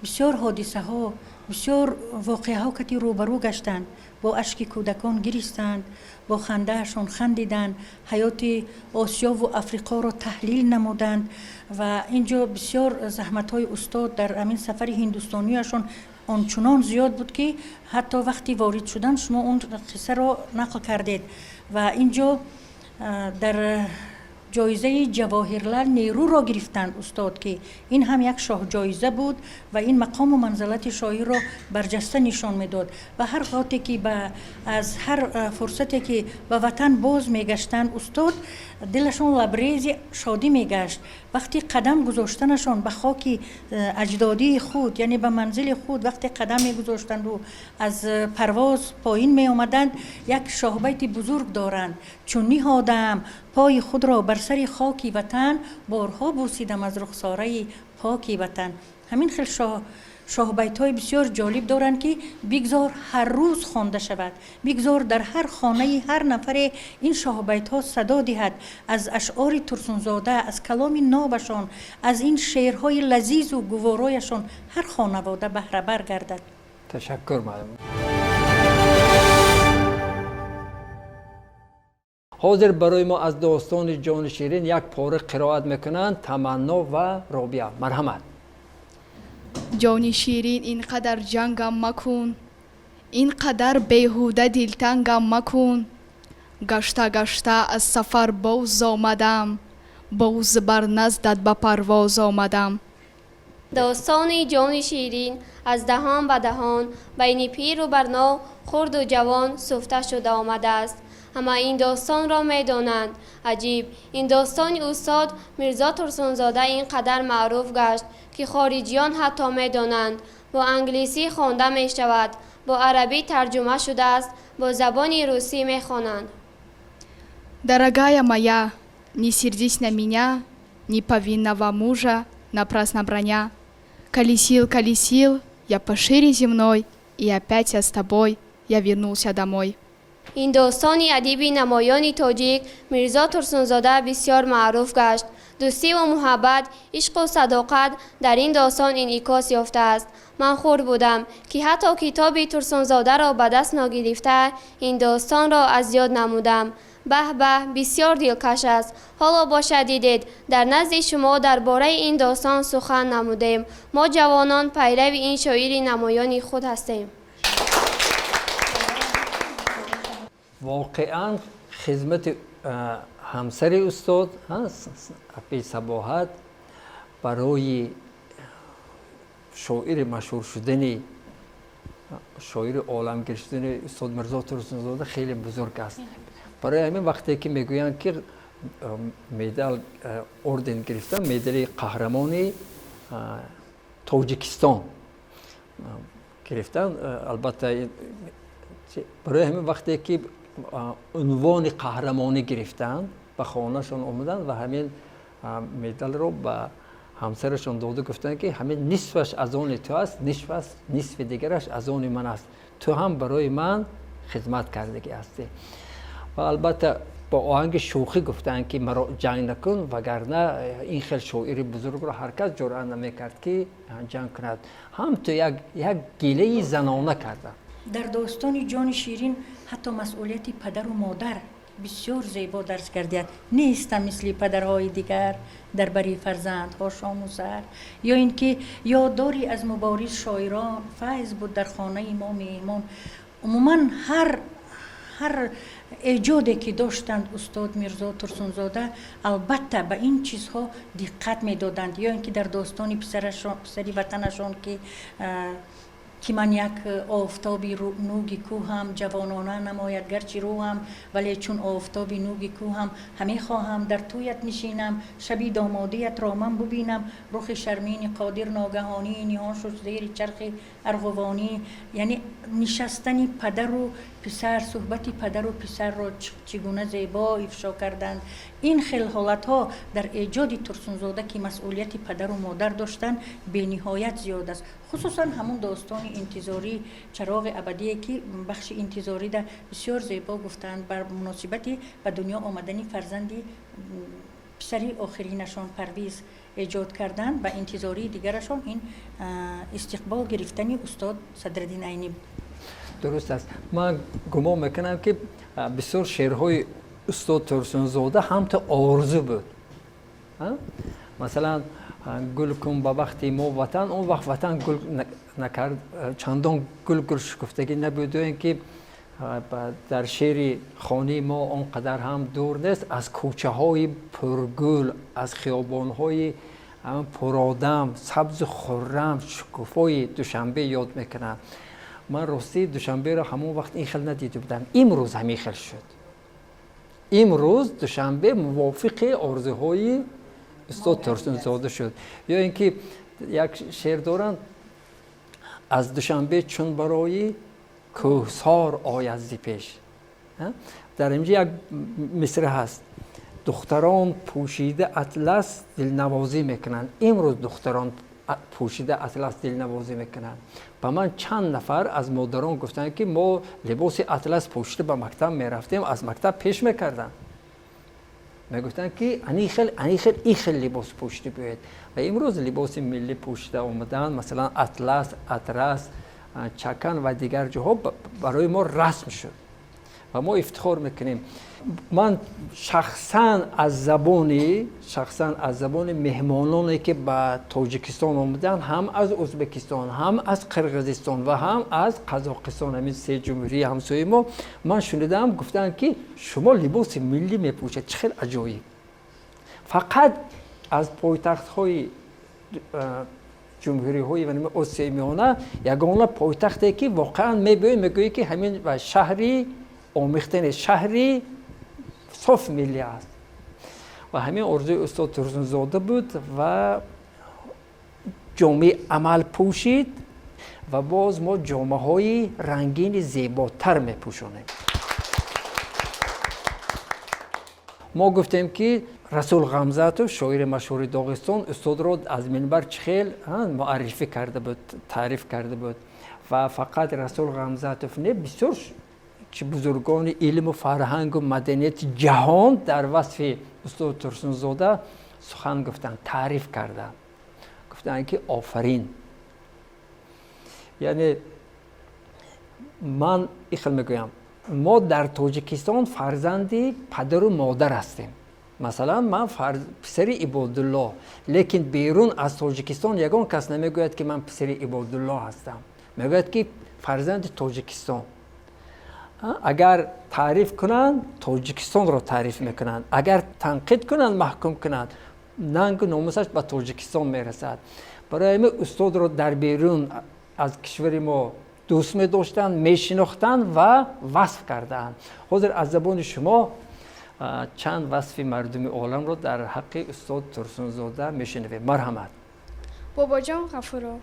бисёр ҳодисаҳо, бисёр воқеаҳо кати рӯбарӯ гаштанд. Бо ашки кӯдакон гиристанд, бо хандаашон хандиданд, ҳаёти Осиёву Африқоро таҳлил намуданд. Ва ин ҷо бисёр заҳматҳои устод дар ҳамин сафари ҳиндустониашон ончунон зиёд буд, ки ҳатто вақти ворид шудан шумо он қиссаро нақл кардед. Ва ин ҷо дар ҷоизаи Ҷавоҳирлал Неруро гирифтанд устод, ки ин ҳам як шоҳҷоиза буд ва ин мақому манзалати шоирро барҷаста нишон медод. Ва ҳар гоҳе ки аз ҳар фурсате ки ба ватан боз мегаштанд устод, дилашон лабрези шодӣ мегашт. Вақти қадам гузоштанашон ба хоки аҷдодии худ, яъне ба манзили худ, вақте қадам мегузоштанду аз парвоз поин меомаданд, як шоҳбайти бузург доранд: «Чун ниҳодам пои худро бар сари хоки ватан, борҳо бусидам аз рухсораи Поки ватан. Ҳамин хел шоҳбайтҳои бисёр ҷолиб доранд, ки бигзор ҳар рӯз хонда шавад, бигзор дар ҳар хонаи ҳар нафаре ин шоҳбайтҳо садо диҳад. Аз ашъори Турсунзода, аз каломи нобашон, аз ин шеърҳои лазизу гуворояшон ҳар хонавода баҳрабар гардад. Ташаккур, муаллим. Ҳозир барои мо аз достони Ҷони Ширин як пора қироат мекунанд Таманно ва Робиа. Марҳамат. Ҷони Ширин, ин қадар ҷангам макун, ин қадар беҳуда дилтангам макун. Гашта гашта аз сафар боз омадам, боз бар наздат ба парвоз омадам. Достони Ҷони Ширин аз даҳон ба даҳон байни пиру барно, хурду ҷавон суфта шуда омадааст. Ҳама ин достонро медонанд. Аҷиб, ин достони устод Мирзо Турсунзода ин қадар маъруф гашт, ки хориҷиён ҳатто медонанд. Бо англисӣ хонда мешавад, бо арабӣ тарҷума шудааст, бо забони русӣ мехонанд. Дорогая моя, не сердись на меня, неповинного мужа напрасно броня. Колесил, колесил я по шире земной, и опять я с тобой, я вернулся домой. Ин достони адиби намоёни тоҷик Мирзо Турсунзода бисёр маъруф гашт. Дӯстиву муҳаббат, ишқу садоқат дар ин достон инъикос ёфтааст. Ман хурд будам, ки ҳатто китоби Турсунзодаро ба даст ногирифта ин достонро аз ёд намудам. Баҳ баҳ, бисёр дилкаш аст. Ҳоло бошад, дидед, дар назди шумо дар бораи ин достон сухан намудем. Мо ҷавонон пайрави ин шоири намоёни худ ҳастем. Воқеан хизмати ҳамсари устод апи Сабоҳат барои шоири машҳур шудани, шоири оламгир шудани устод Мирзо Турсунзода хеле бузург аст. Барои ҳамин вақте ки мегӯянд, ки медал, орден гирифтан, медали қаҳрамони Тоҷикистон гирифтан, албатта, барои ҳамин вақте ки унвони қаҳрамонӣ гирифтанд, ба хонашон омаданд ва ҳамин медалро ба ҳамсарашон дода гуфтанд, ки ҳамин нисфаш аз они ту аст, нисфи дигараш аз они ман аст, ту ҳам барои ман хизмат кардагӣ ҳастӣ. Ва албатта бо оҳанги шӯхӣ гуфтанд, ки маро ҷанг накун, вагарна ин хел шоири бузургро ҳар кас ҷуръат намекард, ки ҷанг кунад. Ҳам ту як гилаи занона карданд. Дар достони Ҷони Ширин ҳатто масъулияти падару модар бисёр зебо дарс гардиад. Нестам мисли падарҳои дигар дар бари фарзандҳо шому сар, ё ин ки ёддори аз мубориз шоирон, файз буд дар хонаи мо меҳмон. Умуман ҳар эҷоде ки доштанд устод Мирзо Турсунзода, албатта ба ин чизҳо диққат медоданд. Ё ин ки дар достони писари ватанашон, ки ман як офтоби нуги кӯҳам, ҷавонона намояд гарчи рӯҳам, вале чун офтоби нуги кӯҳам, ҳамехоҳам дар тӯят нишинам, шаби домодиятро ман бубинам, рухи шармини қодир ногаҳонӣ ниҳон шуд зери чархи арғувонӣ. Яъне нишастани падару писар, суҳбати падару писарро чӣ гуна зебо ифшо карданд. Ин хел ҳолатҳо дар эҷоди Турсунзода, ки масъулияти падару модар доштанд, бениҳоят зиёд аст. Хусусан ҳамун достони интизорӣ, чароғи абадие, ки бахши интизорида бисёр зебо гуфтанд бар муносибати ба дунё омадани фарзанди писари охиринашон Парвиз эҷод карданд ва интизории дигарашон ин истиқбол гирифтани устод Садриддин Айнӣ буд. Дуруст аст. Ман гумон мекунам, ки бисёр шеърҳои устод Турсунзода ҳамто орзу буд. Масалан, гул кун ба бахти мо ватан, он вақт ватан гул накард, чандон гул гул шукуфтагӣ набуд, ин ки дар шеъри хонаи мо он қадар ҳам дур нест, аз кӯчаҳои пургул, аз хиёбонҳои пуродам, сабзу хуррам, шукуфои Душанбе ёд мекунам. Ман ростӣ Душанберо ҳамон вақт ин хел надида будам, имрӯз ҳамин хел шуд. Имрӯз Душанбе мувофиқи орзуҳои устод Турсунзода шуд. Ё ин ки як шеър доранд: аз Душанбе чун барои кӯҳсор ояд зи пеш. Дар инҷа як мисра ҳаст: Духтарон пӯшида атлас дилнавозӣ мекунанд. Имрӯз духтарон пӯшида атлас дилнавозӣ мекунанд. Ба ман чанд нафар аз модарон гуфтанд, ки мо либоси атлас пӯшида ба мактаб мерафтем, аз мактаб пеш мекарданд, мегуфтанд, ки ани хел, ани хел, ин хел либос пӯшида биёед. Ва имрӯз либоси миллӣ пӯшида омадан, масалан, атлас, атрас, чакан ва дигар ҷоҳо барои мо расм шуд ва мо ифтихор мекунем. Ман шахсан аз забони меҳмононе, ки ба Тоҷикистон омаданд, ҳам аз Ӯзбекистон, ҳам аз Қирғизистон ва ҳам аз Қазоқистон, ҳамин се ҷумҳурии ҳамсояи мо, ман шунидам, гуфтанд, ки шумо либоси миллӣ мепӯшед, чӣ хел аҷоиб. Фақат аз пойтахтҳои ҷумҳуриҳои Осиёи Миёна ягона пойтахте, ки воқеан мебиёед, мегӯед, ки ҳамин шаҳри омехта нест, шаҳри соф миллӣ аст. Ва ҳамин орзуи устод Турсунзода буд ва ҷомаи амал пӯшид. Ва боз мо ҷомаҳои рангини зеботар мепӯшонем. Мо гуфтем, ки Расул Ғамзатов, шоири машҳури Доғистон, устодро аз минбар чӣ хел муаррифӣ карда буд, таъриф карда буд. Ва фақат Расул Ғамзатов не, бисёр бузургони илму фарҳангу маданияти ҷаҳон дар васфи устод Турсунзода сухан гуфтанд, таъриф карданд, гуфтанд, ки офарин. Яъне ман ихел мегӯям: мо дар Тоҷикистон фарзанди падару модар ҳастем. Масалан, ман писари Ибодулло, лекин берун аз Тоҷикистон ягон кас намегӯяд, ки ман писари Ибодулло ҳастам. Мегӯяд, ки фарзанди Тоҷикистон. Агар таъриф кунанд, Тоҷикистонро таъриф мекунанд, агар танқид кунанд, маҳкум кунанд, нангу номусаш ба Тоҷикистон мерасад. Барои ҳамин устодро дар берун аз кишвари мо дӯст медоштанд, мешинохтанд ва васф кардаанд. Ҳозир аз забони шумо чанд васфи мардуми оламро дар ҳаққи устод Турсунзода мешунавем. Марҳамат. Бобоҷон Ғафуров,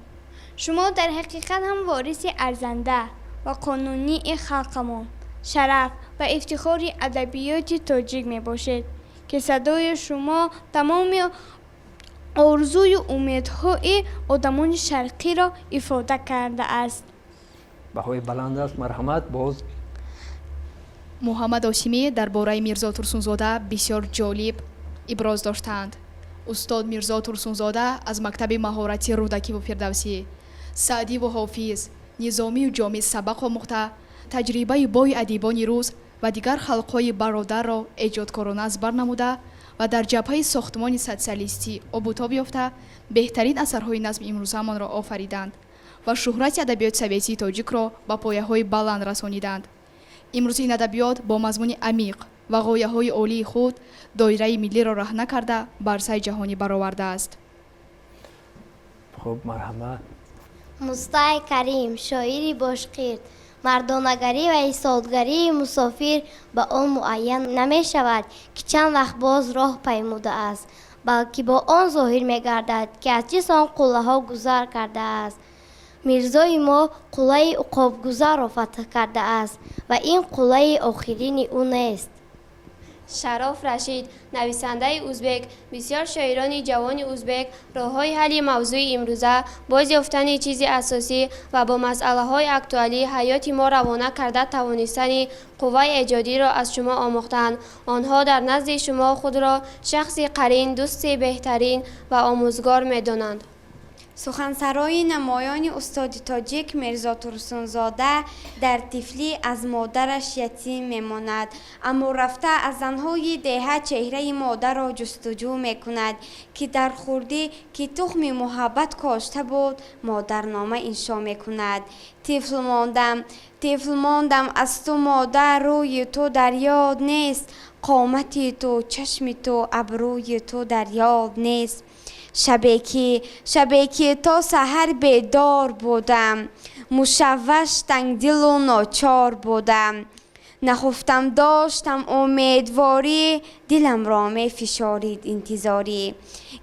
шумо дар ҳақиқат ҳам вориси арзанда ва қонунии халқамон, шараф ва ифтихори адабиёти тоҷик мебошед, ки садои шумо тамоми орзую умедҳои одамони шарқиро ифода кардааст. Баҳои баланд аст. Марҳамат боз. Муҳаммад Осимӣ дар бораи Мирзо Турсунзода бисёр ҷолиб иброз доштаанд: устод Мирзо Турсунзода аз мактаби маҳорати Рӯдакиву Фирдавсӣ, Саъдиву Ҳофиз, Низомию Ҷомӣ сабақ омӯхта, таҷрибаи бои адибони рус ва дигар халқҳои бародарро эҷодкорона аз бар намуда ва дар ҷабҳаи сохтмони социалистӣ обутоб ёфта, беҳтарин асарҳои назми имрӯзаамонро офариданд ва шӯҳрати адабиёти советии тоҷикро ба пояҳои баланд расониданд. Имрӯз ин адабиёт бо мазмуни амиқ ва ғояҳои олии худ доираи миллиро раҳна карда, ба арсаи ҷаҳонӣ баровардааст. Хуб, марҳамат. Мустай Карим, шоири бошқирд: мардонагарӣ ва ҳисодгарии мусофир ба он муайян намешавад, ки чанд вақт боз роҳ паймудааст, балки бо он зоҳир мегардад, ки аз чӣ сон қуллаҳо гузар кардааст. Мирзои мо қуллаи уқобгузарро фатҳ кардааст ва ин қуллаи охирини ӯ нест. Шароф Рашид, нависандаи узбек: бисёр шоирони ҷавони узбек роҳҳои ҳалли мавзӯи имрӯза, боз ёфтани чизи асосӣ ва бо масъалаҳои актуалии ҳаёти мо равона карда тавонистани қувваи эҷодиро аз шумо омӯхтанд. Онҳо дар назди шумо худро шахси қарин, дӯсти беҳтарин ва омӯзгор медонанд. Сухансарои намоёни устоди тоҷик Мирзо Турсунзода дар тифлӣ аз модараш ятим мемонад, аммо рафта аз занҳои деҳа чеҳраи модарро ҷустуҷӯ мекунад, ки дар хурдӣ ки тухми муҳаббат кошта буд. Модарнома иншо мекунад: тифл мондам, тифл мондам, аз ту, модар, рӯи ту дар ёд нест, қомати ту, чашми ту, абрӯи ту дар ёд нест. Шабе ки то саҳар бедор будам, мушавваш, тангдилу ночор будам. Нахуфтам, доштам умедворӣ, диламро мефишорид интизорӣ.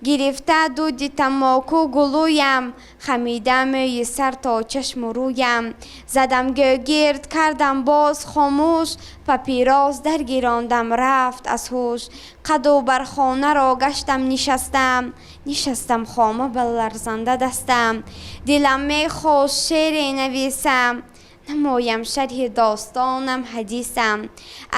Гирифта дуди тамоку гулӯям, хамида мӯи сар то чашму рӯям. Задам гӯгирд, кардам боз хомӯш, папирос даргирондам, рафт аз ҳуш. Қаду бар хонаро гаштам, нишастам, нишастам хома ба ларзанда дастам. Дилам мехост шеъре нависам, намоям шарҳи достонам, ҳадисам.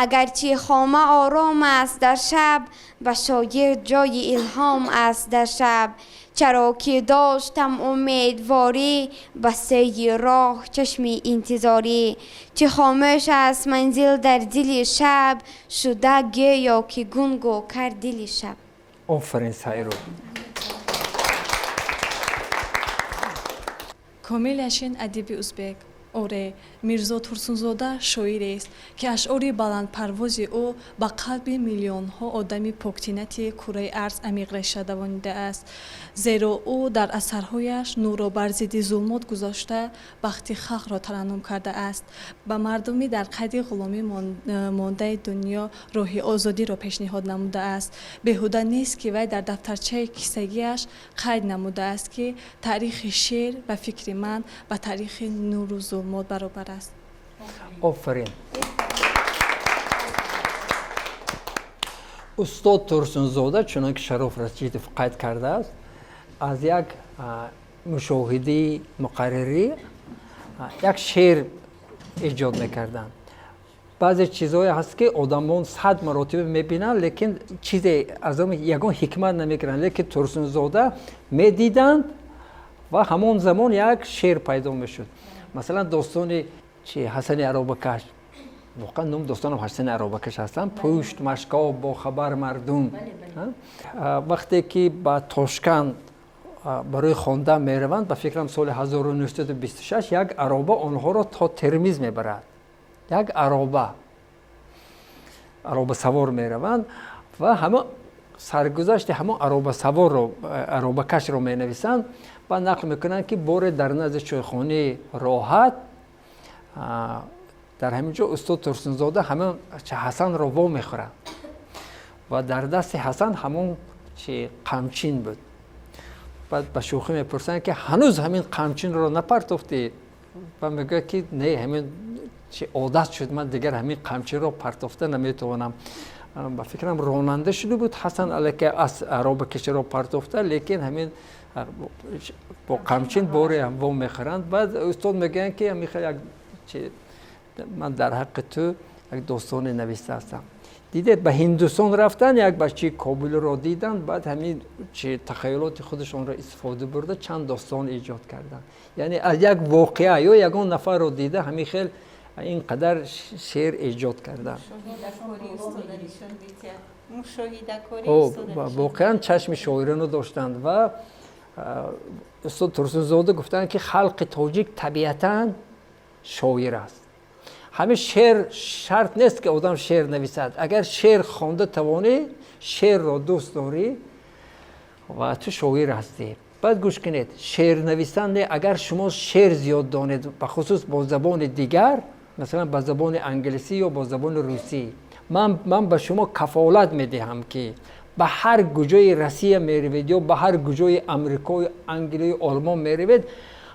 Агарчи хома ором аст дар шаб, ба шогирд ҷои илҳом аст дар шаб. Чаро ки доштам умедворӣ, ба сӯи роҳ чашми интизорӣ. Чӣ хомӯш аст манзил дар дили шаб, шуда гӯё ки гунгу кар дили шаб. Офарин, Сайру. Комил Яшин, адиби узбек: оре, Мирзо Турсунзода шоирест, ки ашъори баландпарвози ӯ ба қалби миллионҳо одами поктинати кураи арз амиқ реша давонидааст, зеро ӯ дар асарҳояш нурро бар зидди зулмот гузошта, бахти халқро тараннум кардааст, ба мардуми дар қайди ғуломӣ мондаи дунё роҳи озодиро пешниҳод намудааст. Беҳуда нест, ки вай дар дафтарчаи кисагиаш қайд намудааст, ки таърихи шеър ба фикри ман ба таърихи нуру зулмот баробар аст. Офарин. Устод Турсунзода, чунон ки Шароф Рашидов қайд кардааст, аз як мушоҳидаи муқаррирӣ як шеър эҷод мекарданд. Баъзе чизҳое ҳаст, ки одамон 100 маротиба мебинанд, лекин чизе аз он ягон ҳикмат намекунанд. Лекин Турсунзода медиданд ва ҳамон замон як шеър пайдо мешуд. Масалан, достони чи Ҳасани Аробакаш, воқеан ном достонам Ҳасани Аробакаш ҳастанд, пушт машкоб бо хабар мардум. Вақте ки ба Тошканд барои хондан мераванд, ба фикрам, соли 1926, як ароба онҳоро то Термиз мебарад. Як аробасавор мераванд ва ҳама саргузашти ҳамон аробасаворро, аробакашро менависанд ва нақл мекунанд, ки боре дар назди чойхонаи Роҳат, дар ҳамин ҷо устод Турсунзода ҳамон Ҳасанро во мехӯрад ва дар дасти Ҳасан ҳамон чи қамчин буд. Баъд ба шӯхӣ мепурсанд, ки ҳанӯз ҳамин қамчинро напартофтӣ? Ва мегӯяд, ки не, ҳамин чи одат шуд, ман дигар ҳамин қамчинро партофта наметавонам. Ба фикрам, ронанда шуда буд Ҳасан аллакай, аз аробакаширо партофта, лекин ҳамин бо қамчин боре ҳам во мехӯранд. Баъд устод мегӯянд, ки ҳамин як чи ман дар ҳаққи ту як достоне нависта ҳастам. Дидед, ба Ҳиндустон рафтан, як бачаи Кобулиро диданд, баъд ҳамин чи тахайюлоти худашонро истифода бурда, чанд достон эҷод карданд. Яъне аз як воқеа ё ягон нафарро дида, ҳамин хел ин қадар шеър эҷод карданд. Воқеан чашми шоироно доштанд. Ва устод Турсунзода гуфтанд, ки халқи тоҷик табиатан шоир аст. Ҳамин шеър шарт нест, ки одам шеър нависад. Агар шеър хонда тавонӣ, шеърро дӯст дорӣ ва ту шоир ҳастӣ. Баъд гӯш кунед, шеър нависан не, агар шумо шеър зиёд донед, бахусус бо забони дигар, масалан, ба забони англисӣ ё бо забони русӣ, ман ба шумо кафолат медиҳам, ки ба ҳар куҷои Россия меравед ё ба ҳар куҷои Амрикою Англию Олмон меравед,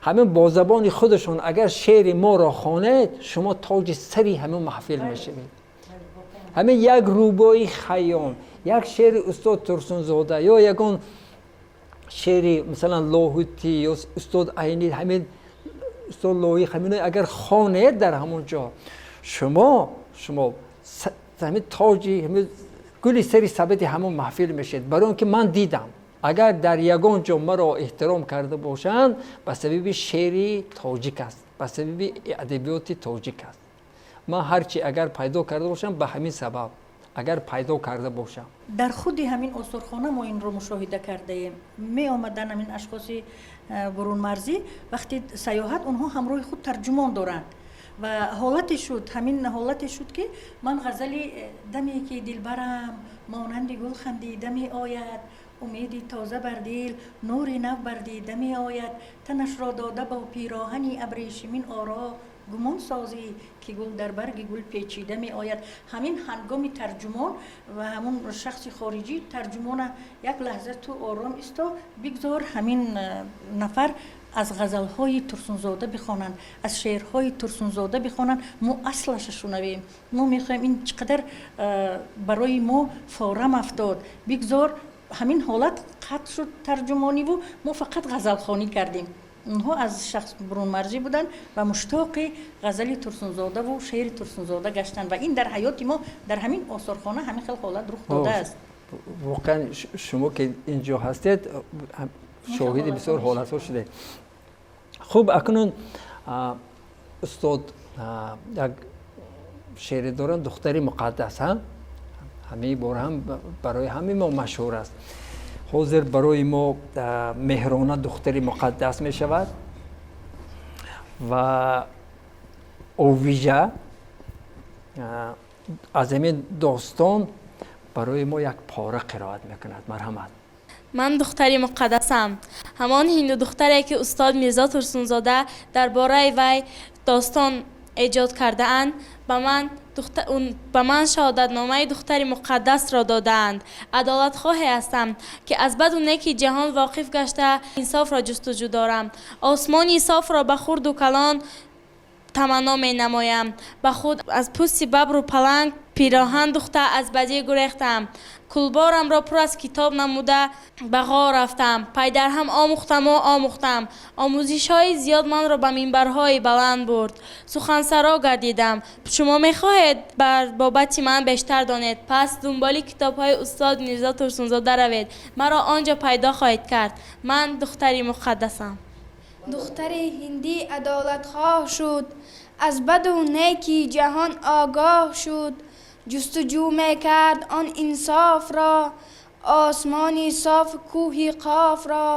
ҳамин бо забони худашон агар шеъри моро хонед, шумо тоҷи сари ҳамин маҳфил мешавед. Ҳамин як рубои Хайём, як шеъри устод Турсунзода ё ягон шеъри, масалан, Лоҳутӣ ё устод Айнӣ, ҳамин устод Лоиқ, ҳамино агар хонед дар ҳамон ҷо, шумо ҳамин тоҷи, ҳамин гули сари сабади ҳамон маҳфил мешавед. Барои он ки ман дидам, агар дар ягон ҷо маро эҳтиром карда бошанд, ба сабаби шеъри тоҷик аст, ба сабаби адабиёти тоҷик аст. Ман ҳарчи агар пайдо карда бошам, ба ҳамин сабаб агар пайдо карда бошам. Дар худи ҳамин осорхона мо инро мушоҳида кардаем. Меомаданд ҳамин ашхоси бурунмарзӣ, вақти саёҳат онҳо ҳамроҳи худ тарҷумон доранд. Ва ҳолате шуд, ҳамин ҳолате шуд, ки ман ғазали «Даме ки дилбарам монанди гул хандида меояд» Умеди тоза бар дил, нури нав бар дида меояд. Танашро дода бо пироҳани абрешимин оро, гумон созӣ, ки гул дар барги гул печида меояд. Ҳамин ҳангоми тарҷумон ва ҳамун шахси хориҷӣ тарҷумона: як лаҳза ту ором исто, бигзор ҳамин нафар аз ғазалҳои Турсунзода бихонанд, аз шеърҳои Турсунзода бихонанд, мо аслаша шунавем, мо мехоҳем, ин чӣ қадар барои мо форам афтод. Бигзор. Ҳамин ҳолат қатъ шуд тарҷумониву мо фақат ғазалхонӣ кардем. Онҳо аз шахс бурунмарзӣ буданд ва муштоқи ғазали Турсунзодаву шеъри Турсунзода гаштанд ва ин дар ҳаёти мо дар ҳамин осорхона ҳамин хел ҳолат рух додааст. Воқеан, шумо ки инҷо ҳастед, шоҳиди бисёр ҳолатҳо шудед. Хуб, акнун устод як шеъре доранд, «Духтари муқаддас». Ҳамаи бор ҳам барои ҳамаи мо машҳур аст. Ҳозир барои мо Меҳрона духтари муқаддас мешавад ва овижа аз ҳамин достон барои мо як пора қироат мекунад. Марҳамат. Ман духтари муқаддасам, ҳамон ҳинду духтаре, ки устод Мирзо Турсунзода дар бораи вай достон эҷод кардаанд. Ба ман шаҳодатномаи духтари муқаддасро додаанд. Адолатхоҳе ҳастам, ки аз баду неки ҷаҳон воқиф гашта, инсофро ҷустуҷӯ дорам. Осмони софро ба хурду калон таманно менамоям. Ба худ аз пӯсти бабру паланг пироҳан духта, аз бадӣ гурехтам. Кулборамро пур аз китоб намуда, ба ғор рафтам. Пайдарҳам омӯхтаму омӯхтам. Омӯзишҳои зиёд манро ба минбарҳои баланд бурд, сухансаро гардидам. Шумо мехоҳед бар бобати ман бештар донед? Пас дунболи китобҳои устод Мирзо Турсунзода равед, маро он ҷо пайдо хоҳед кард. Ман духтари муқаддасам. Духтари ҳиндӣ адолатхоҳ шуд, аз баду неки ҷаҳон огоҳ шуд. Ҷустуҷӯ мекард он инсофро, осмони соф, кӯҳи Қофро,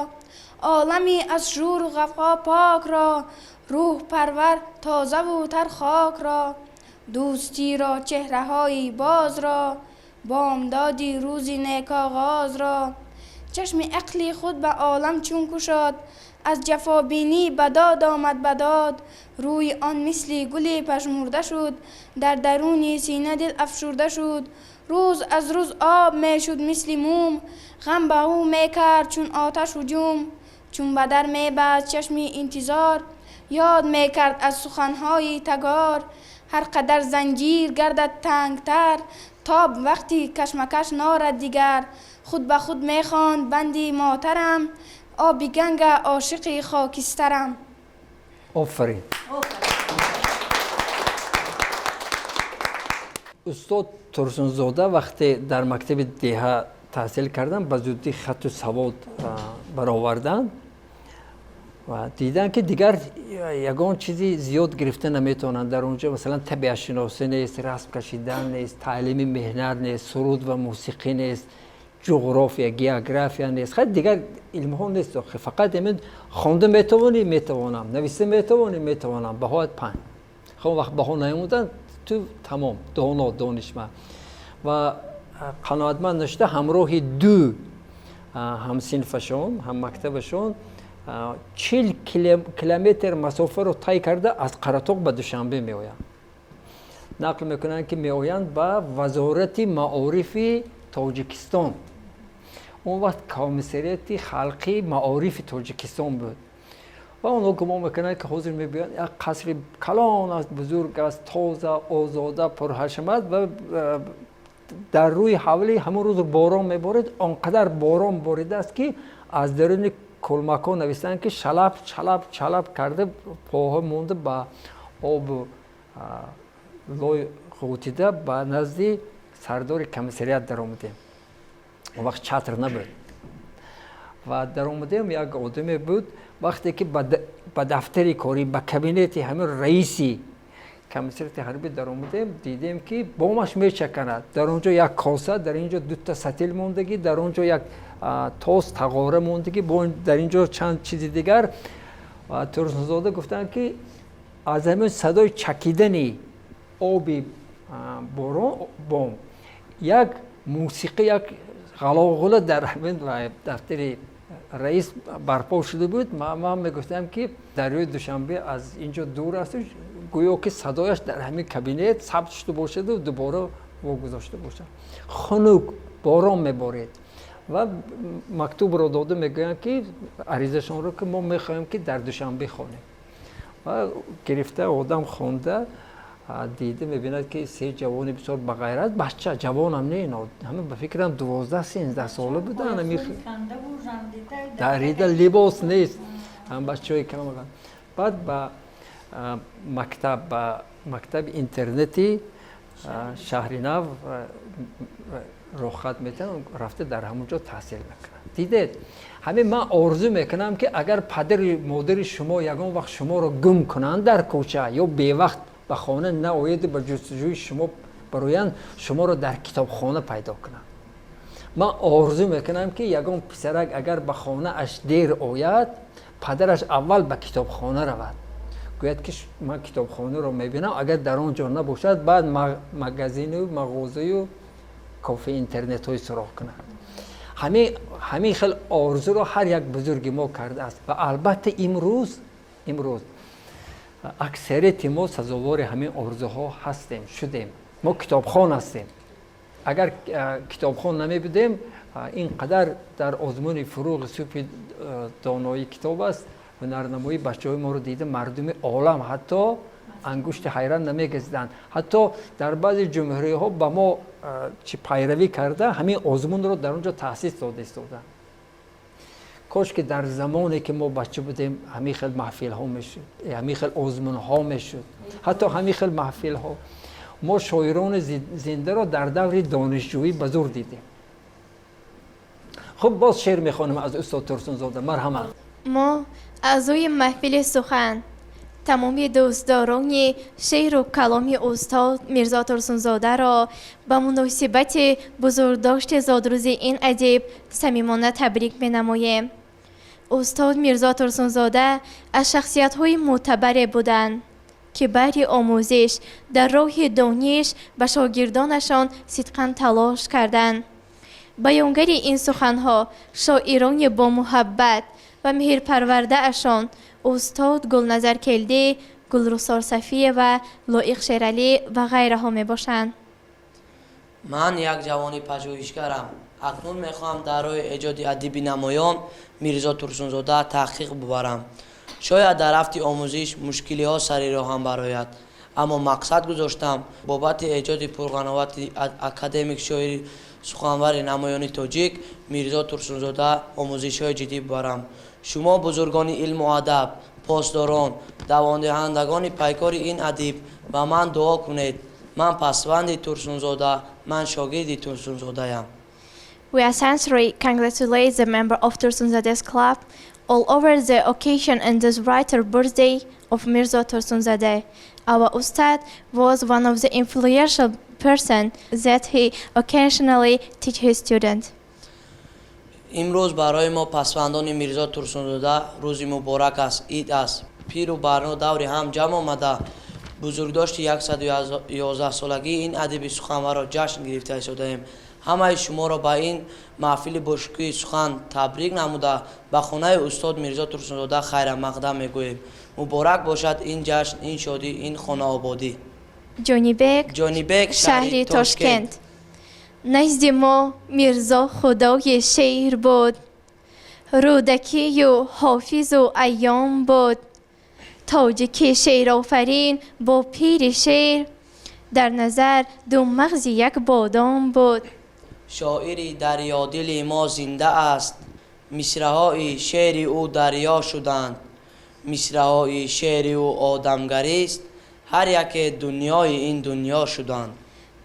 олами аз шуру ғавғо покро, рӯҳ парвар, тозаву тар хокро, дӯстиро, чеҳраҳои бозро, бомдоди рӯзи некоғозро. Чашми ақли худ ба олам чун кушод, аз ҷафобинӣ ба дод омад, ба дод. Рӯи он мисли гули пажмурда шуд, дар даруни сина дил афшурда шуд. Рӯз аз рӯз об мешуд мисли мум, ғам ба ӯ мекард чун оташ ҳуҷум. Чун ба дар мебаст чашми интизор, ёд мекард аз суханҳои Тагор: ҳар қадар занҷир гардад тангтар, тоб вақти кашмакаш норад дигар. Худ ба худ мехонд: банди мотарам, оби Ганга, ошиқи хокистарам. Офарин! Устод Турсунзода вақте дар мактаби деҳа таҳсил карданд, ба зудӣ хатту савод бароварданд ва диданд, ки дигар ягон чизи зиёд гирифта наметавонанд. Дар он ҷо, масалан, табиатшиносӣ нест, расм кашидан нест, таълими меҳнат нест, суруд ва мусиқӣ нест, ҷуғрофия, география нест, хай, дигар илмҳо нест. Охи фақат ҳамин: хонда метавонӣ? Метавонам. Нависта метавонӣ? Метавонам. Баҳоят 5. Хоб, вақт баҳо наёмудан, ту тамом, доно, донишманд. Ва қаноатманд нашуда, ҳамроҳи ду ҳамсинфашон, ҳаммактабашон 40 километр масофаро тай карда, аз Қаратоқ ба Душанбе меоянд. Нақл мекунанд, ки меоянд ба Вазорати маорифи Тоҷикистон. Он вақт Комиссариати халқии маорифи Тоҷикистон буд. Ва онҳо гумон мекунанд, ки ҳозир мебиёянд, як қасри калон аст, бузург аст, тоза, озода, пурҳашамат. Ва дар рӯи ҳавли ҳамон рӯз борон меборид. Он қадар борон боридааст, ки аз даруни кулмакҳо нависанд, ки шалаб, чалаб, чалаб карда, поҳо монда, ба обу лой ғӯтида, ба назди сардори комиссарият даромадем. Он вақт чатр набуд. Ва даромадем, як одаме буд. Вақте ки ба дафтари корӣ, ба кабинети ҳамин раиси комиссариати ҳарбӣ даромадем, дидем, ки бомаш мечаканад. Дар он ҷо як коса, дар ин ҷо дута сатил мондагӣ, дар он ҷо як тос, тағора мондагӣ, дар ин ҷо чанд чизи дигар. Ва Турсунзода гуфтанд, ки аз ҳамин садои чакидани оби борон бом як мусиқӣ, як Ғалоғула дар ҳамин дафтари раис барпо шуда буд. Ман мегуфтам, ки дарёи Душанбе аз ин ҷо дур аст, гӯё ки садояш дар ҳамин кабинет сабт шуда бошаду дубора вогузошта бошад. Хунук, борон меборед ва мактубро дода мегӯянд, ки аризашонро, ки мо мехоҳем, ки дар Душанбе хонем. Ва гирифта одам хонда дида мебинад, ки се ҷавони бисёр бағайрат, бача ҷавонам не, ҳама ба фикрам 12-13 сола буданд, дарида либос нест, бачаҳои кам. Баъд ба мактаб, ба мактаби интернати Шаҳри Нав роҳхат метавон, рафта дар ҳамон ҷо таҳсил мекунад. Дидед, ҳамин ман орзу мекунам, ки агар падари модари шумо ягон вақт шуморо гум кунанд дар кӯча ё бевақт ба хона наояду ба ҷустуҷӯи шумо бароянд, шуморо дар китобхона пайдо кунанд. Ман орзу мекунам, ки ягон писарак агар ба хонааш дер ояд, падараш аввал ба китобхона равад, гӯяд, ки ман китобхонаро мебинам, агар дар он ҷо набошад, баъд магазину мағозаю кофе интернетҳои суроғ кунад. Ҳамин хел орзуро ҳар як бузурги мо кардааст ва албатта имрӯз аксарияти мо сазовори ҳамин орзуҳо ҳастем, шудем. Мо китобхон ҳастем. Агар китобхон намебудем, ин қадар дар озмуни «Фурӯғи субҳи доноӣ китоб аст» ҳунарнамоии бачаҳои моро дида, мардуми олам ҳатто ангушти ҳайрат намегазиданд. Ҳатто дар баъзе ҷумҳуриҳо ба мо чӣ пайравӣ карда, ҳамин озмунро дар он ҷо таъсис дода истоданд. Кош ки дар замоне ки мо бача будем, ҳамин хел маҳфилҳо мешуд, ҳамин хел озмунҳо мешуд, ҳатто ҳамин хел маҳфилҳо. Мо шоирони зиндаро дар даври донишҷӯӣ ба зур дидем. Хуб, боз шеър мехонем аз устод Турсунзода. Марҳамат. Мо, аъзои маҳфили сухан, тамоми дӯстдорони шеъру каломи устод Мирзо Турсунзодаро ба муносибати бузургдошти зодрӯзи ин адиб самимона табрик менамоем. Устод Мирзо Турсунзода аз шахсиятҳои мӯътабаре буданд, ки баҳри омӯзиш дар роҳи дониш ба шогирдонашон сидқан талош карданд. Баёнгари ин суханҳо шоирони бомуҳаббат ва меҳрпарвардаашон устод Гулназар Келдӣ, Гулрухсор Сафиева, Лоиқ Шералӣ ва ғайраҳо мебошанд. Ман як ҷавони пажӯҳишгарам. Акнун мехоҳам дар роҳи эҷоди адиби намоён Мирзо Турсунзода таҳқиқ бубарам. Шояд дар рафти омӯзиш мушкилиҳо сари роҳам барояд, аммо мақсад гузоштам бобати эҷоди пурғановати академик, шоири суханвари намоёни тоҷик Мирзо Турсунзода омӯзишҳои ҷиддӣ бубарам. Шумо, бузургони илму адаб, посдорон, давондиҳандагони пайкори ин адиб, ба ман дуо кунед. Ман пасванди Турсунзода, ман шогирди Турсунзодаям. We sincerely congratulate the member of Tursunzade's club all over the occasion and this writer birthday of Mirzo Tursunzade. Our Ustad was one of the influential person that he occasionally teach his student. Имрӯз барои мо, пасвандони Мирзо Турсунзода, рӯзи муборак аст, ид аст. Пиру барно даври ҳам ҷамъ омада, бузургдошти 111-солагии ин адиби суханварро ҷашн гирифта истодаем. Ҳамаи шуморо ба ин маҳфили бошукӯҳи сухан табрик намуда, ба хонаи устод Мирзо Турсунзода хайрамақдам мегӯем. Муборак бошад ин ҷашн, ин шодӣ, ин хонаободӣ. Ҷонибек. Ҷонибек. Шаҳри Тошкент. Назди мо Мирзо худои шеър буд, Рӯдакию Ҳофизу Айём буд. Тоҷики шеърофарин бо пири шеър дар назар ду мағзи як бодом буд. Шоири дарёдили мо зинда аст. Мисраҳои шеъри ӯ дарё шуданд. Мисраҳои шеъри ӯ одамгарист. Ҳар яке дунёи ин дунё шуданд.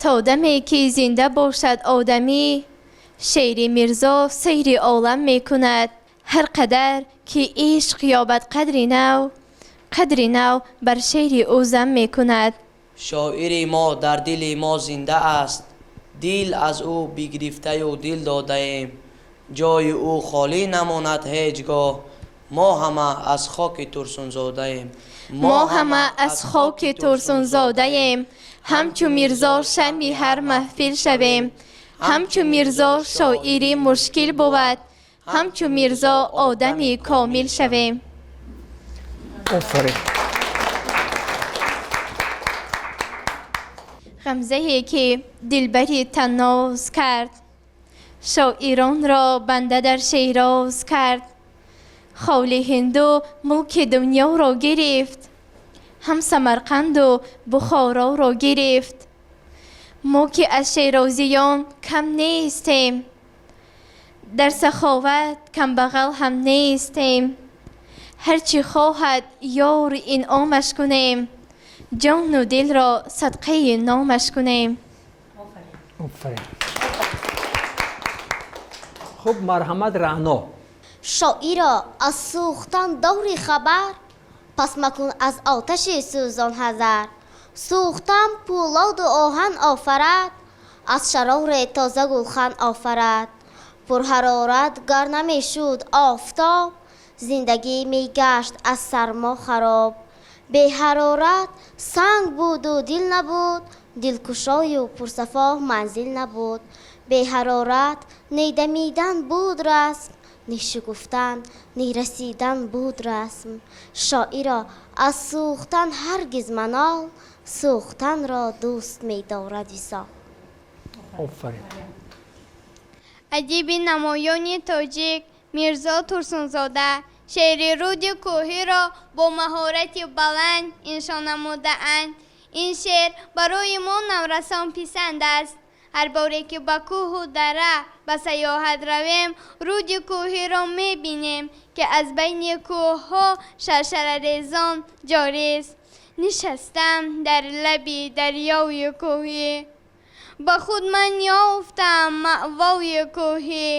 То даме ки зинда бошад одамӣ, шеъри Мирзо сайри олам мекунад. Ҳар қадар ки ишқ ёбад қадри нав, қадри нав бар шеъри ӯ зам мекунад. Шоири мо дар дили мо зинда аст. Дил аз ӯ бигирифтаю дил додаем. Ҷои ӯ холӣ намонад ҳеҷ гоҳ. Мо ҳама аз хоки Турсунзодаем. Мо ҳама аз хоки Турсунзодаем. Ҳамчу Мирзо шамъи ҳар маҳфил шавем. Ҳамчу Мирзо шоирӣ мушкил бувад, ҳамчу Мирзо одами комил шавем. Офарин. Ғамзае ки дилбари танноз кард, шоиронро банда дар Шероз кард. Холи ҳинду мулки дунёро гирифт, ҳам Самарқанду Бухороро гирифт. Мо ки аз шерозиён кам нестем, дар саховат камбағал ҳам нестем. Ҳарчи хоҳад ёр инъомаш кунем, ҷону дилро садқаи номаш кунем. Офарин. Хуб, марҳамат, Раъно. Шоиро, аз сӯхтан дори хабар, пас макун аз оташи сӯзон ҳазар. Сӯхтан пӯлоду оҳан офарад, аз шароре тоза гулхан офарад. Пурҳарорат гар намешуд офтоб, зиндагӣ мегашт аз сармо хароб. Беҳарорат санг буду дил набуд, дилкушою пурсафо манзил набуд. Беҳарорат не дамидан буд расм, не шукуфтан, не расидан буд расм. Шоиро, аз сӯхтан ҳаргиз манол, сӯхтанро дӯст медорад висол. Офарин. Адиби намоёни тоҷик Мирзо Турсунзода шеъри «Руди кӯҳиро» бо маҳорати баланд иншо намудаанд. Ин шеър барои мо наврасон писанд аст. Ҳар боре ки ба кӯҳу дара ба сайёҳат равем, руди кӯҳиро мебинем, ки аз байни кӯҳҳо шаршарарезон ҷорист. Нишастам дар лаби дарёи кӯҳӣ, ба худ ман ёфтам маъвои кӯҳӣ.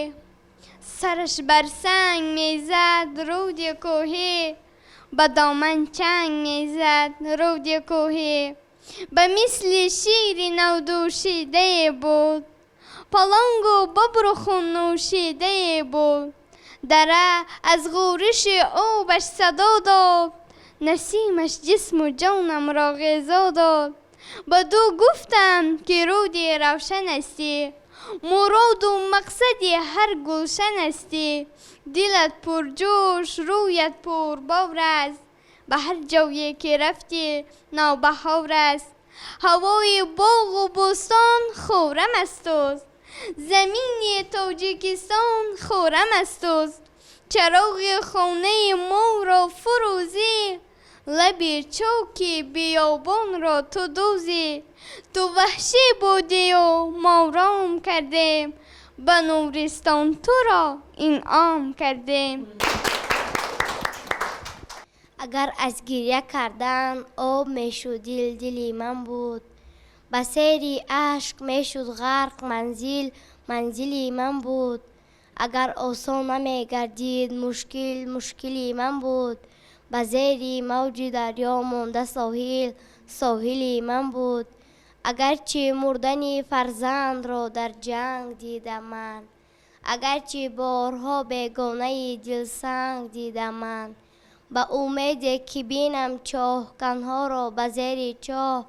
Сараш бар санг мезад руди кӯҳӣ, ба доман чанг мезад руди кӯҳӣ. Ба мисли шири навдӯшидае буд, палангу бабру хуннӯшидае буд. Дара аз ғӯриши обаш садо дод, насимаш ҷисму ҷонамро ғизо дод. Ба ду гуфтам, ки руди равшан ҳастӣ, муроду мақсади ҳар гулшан ҳастӣ. Дилат пурҷӯш, рӯят пурбовр аст, ба ҳар ҷое ки рафтӣ навбаҳор аст. Ҳавои боғу бӯстон хуррам аз туст, замини Тоҷикистон хуррам аз туст. Чароғи хонаи моро фурӯзӣ, лаби чоки биёбонро ту дӯзӣ. Ту ваҳшӣ будию мо ром кардем, ба нуристон туро инъом кардем. Агар аз гирья кардан об мешуд дил, дили ман буд. Ба сери ашк мешуд ғарқ манзил, манзили ман буд. Агар осон намегардид мушкил, мушкили ман буд. Ба зери мавҷи дарё монда соҳил, соҳили ман буд. Агарчи мурдани фарзандро дар ҷанг дидам ман, агарчи борҳо бегонаи дилсанг дидам ман, ба умеде ки бинам чоҳканҳоро ба зери чоҳ,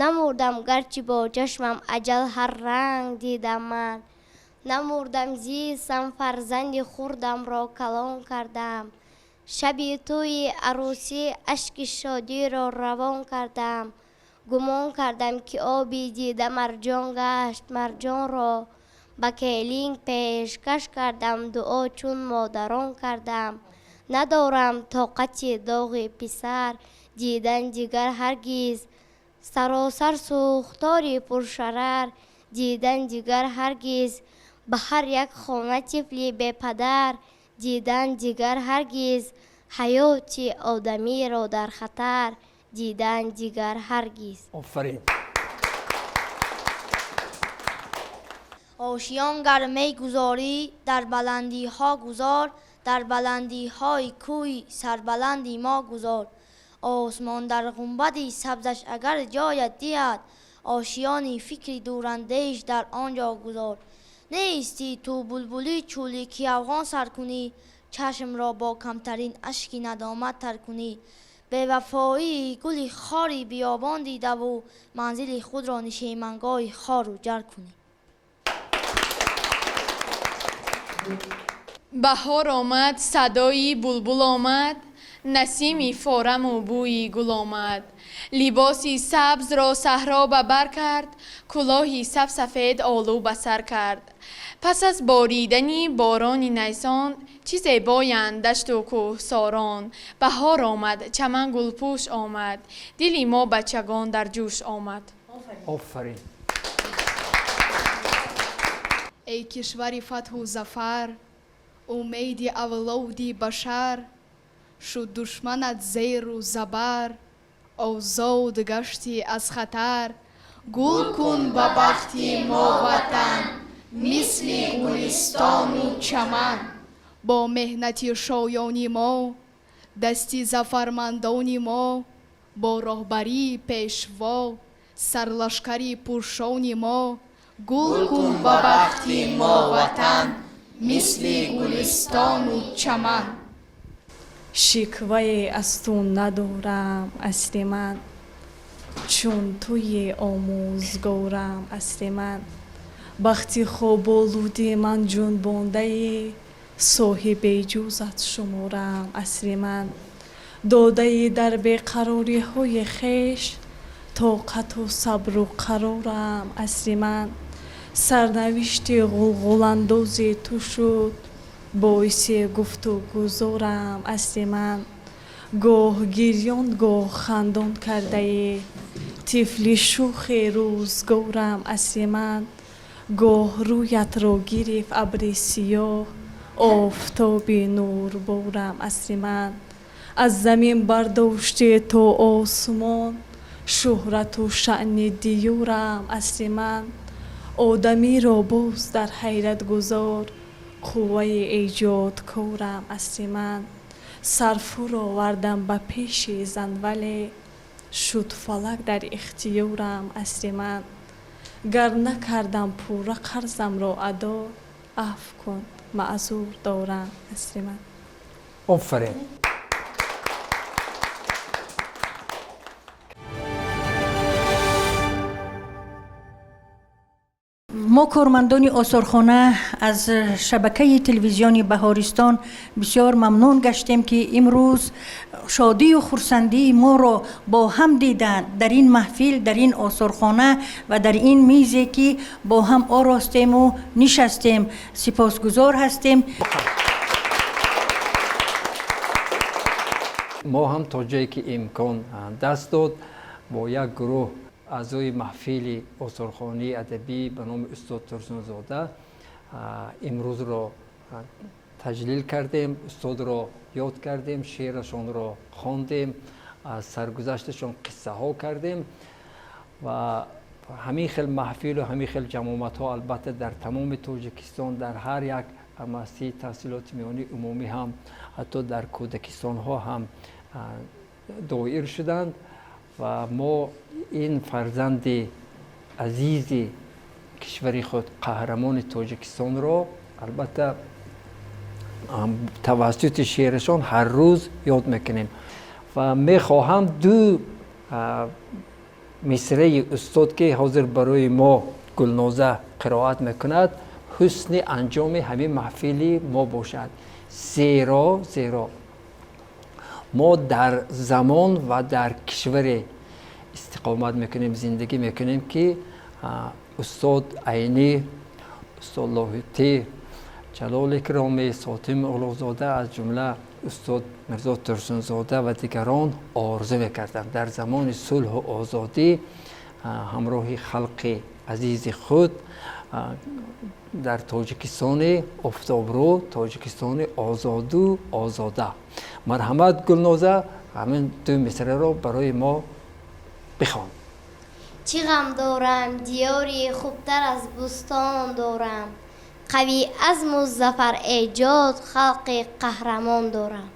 намурдам, гарчи бо чашмам аҷал ҳар ранг дидам ман. Намурдам, зистам, фарзанди хурдамро калон кардам, шаби тӯи арӯсӣ ашки шодиро равон кардам. Гумон кардам, ки оби дида марҷон гашт, марҷонро ба келин пешкаш кардам, дуо чун модарон кардам. Надорам тоқати доғи писар дидан дигар ҳаргиз, саросар сӯхтори пуршарар дидан дигар ҳаргиз, ба ҳар як хона тифли бепадар дидан дигар ҳаргиз, ҳаёти одамиро дар хатар дидан дигар ҳаргиз. Офарин. Ошиён гар мегузорӣ, дар баландиҳо гузор, дар баландиҳои кӯи сарбаланди мо гузор. Осмон дар гунбади сабзаш агар ҷоят диҳад, ошиёни фикри дурандеш дар он ҷо гузор. Нестӣ ту булбули чӯлӣ, ки афғон сар кунӣ, чашмро бо камтарин ашки надомат тар кунӣ. Бевафоии гули хори биёбон дидаву манзили худро нишемангоҳи хору ҷар кунӣ. Баҳор омад, садои булбул омад, насими фораму бӯи гул омад. Либоси сабзро саҳро ба бар кард, кӯлоҳи сафсафед олу ба сар кард. Пас аз боридани борони найсон, чӣ зебоянд дашту кӯҳсорон. Баҳор омад, чаман гулпӯш омад, дили мо бачагон дар ҷӯш омад. Офарин. Эй кишвари фатҳу зафар, умеди авлоди башар, шуд душманат зеру забар, озод гашти аз хатар. Гул кун ба бахти мо ватан, мисли гулистону чаман. Бо меҳнати шоёни мо, дасти зафармандони мо, бо роҳбарии пешво, сарлашкари пуршони мо, гул кун ба бахти мо ватан, мисли гулистону чаман. Шиквае аз ту надорам, асли ман, чун туи омӯзгорам, асли ман. Бахти хоболуди ман ҷунбондаи, соҳиби ҷузат шуморам, асли ман. Додаи дар беқарориҳои хеш тоқату сабру қарорам, асли ман. Сарнавишти ғулғуландози ту шуд боиси гуфту гузорам, асли ман. Гоҳ гирён, гоҳ хандон кардаи, тифли шӯхи рӯзгорам, асли ман. Гоҳ рӯятро гирифт абри сиёҳ, офтоби нурборам, асли ман. Аз замин бардоште то осмон, шӯҳрату шаъни диёрам, асли ман. Одамиро боз дар ҳайрат гузор, қувваи эҷодкорам, асли ман. Сарфур овардам ба пеши зан, вале шуд фалак дар ихтиёрам, асли ман. Гар накардам пурра қарзамро адо, афв кун, маъзур дорам, асли ман. Офарин. Мо кормандони осорхона аз шабакаи телевизиони Баҳористон бисёр мамнун гаштем, ки имрӯз шодию хурсандии моро бо ҳам диданд дар ин маҳфил, дар ин осорхона ва дар ин мизе, ки бо ҳам оростему нишастем. Сипосгузор ҳастем. Мо ҳам то ҷое ки имкон даст дод, бо як гурӯҳ аъзои маҳфили осорхонаи адабӣ ба номи устод Турсунзода имрӯзро таҷлил кардем, устодро ёд кардем, шеърашонро хондем, аз саргузашташон қиссаҳо кардем ва ҳамин хел маҳфилу ҳамин хел ҷамъомадҳо албатта дар тамоми Тоҷикистон, дар ҳар як муассисаи таҳсилоти миёнаи умумӣ ҳам, ҳатто дар кӯдакистонҳо ҳам доир шуданд ва мо ин фарзанди азизи кишвари худ, қаҳрамони Тоҷикистонро албатта тавассути шеърашон ҳар рӯз ёд мекунем ва мехоҳам ду мисраи устод, ки ҳозир барои мо Гулноза қироат мекунад, ҳусни анҷоми ҳамин маҳфили мо бошад. Зеро мо дар замон ва дар кишваре истиқомат мекунем, зиндагӣ мекунем, ки устод Айнӣ, устод Лоҳутӣ, Ҷалол Икромӣ, Сотим Улуғзода, аз ҷумла устод Мирзо Турсунзода ва дигарон орзу мекарданд дар замони сулҳу озодӣ ҳамроҳи халқи азизи худ дар Тоҷикистони офтобрӯ, Тоҷикистони озоду озода. Марҳамат, Гулноза, ҳамин ду мисраро барои мо бихон. Чӣ ғам дорам, диёри хубтар аз бӯстон дорам, қавӣ азму зафар эҷод, халқи қаҳрамон дорам.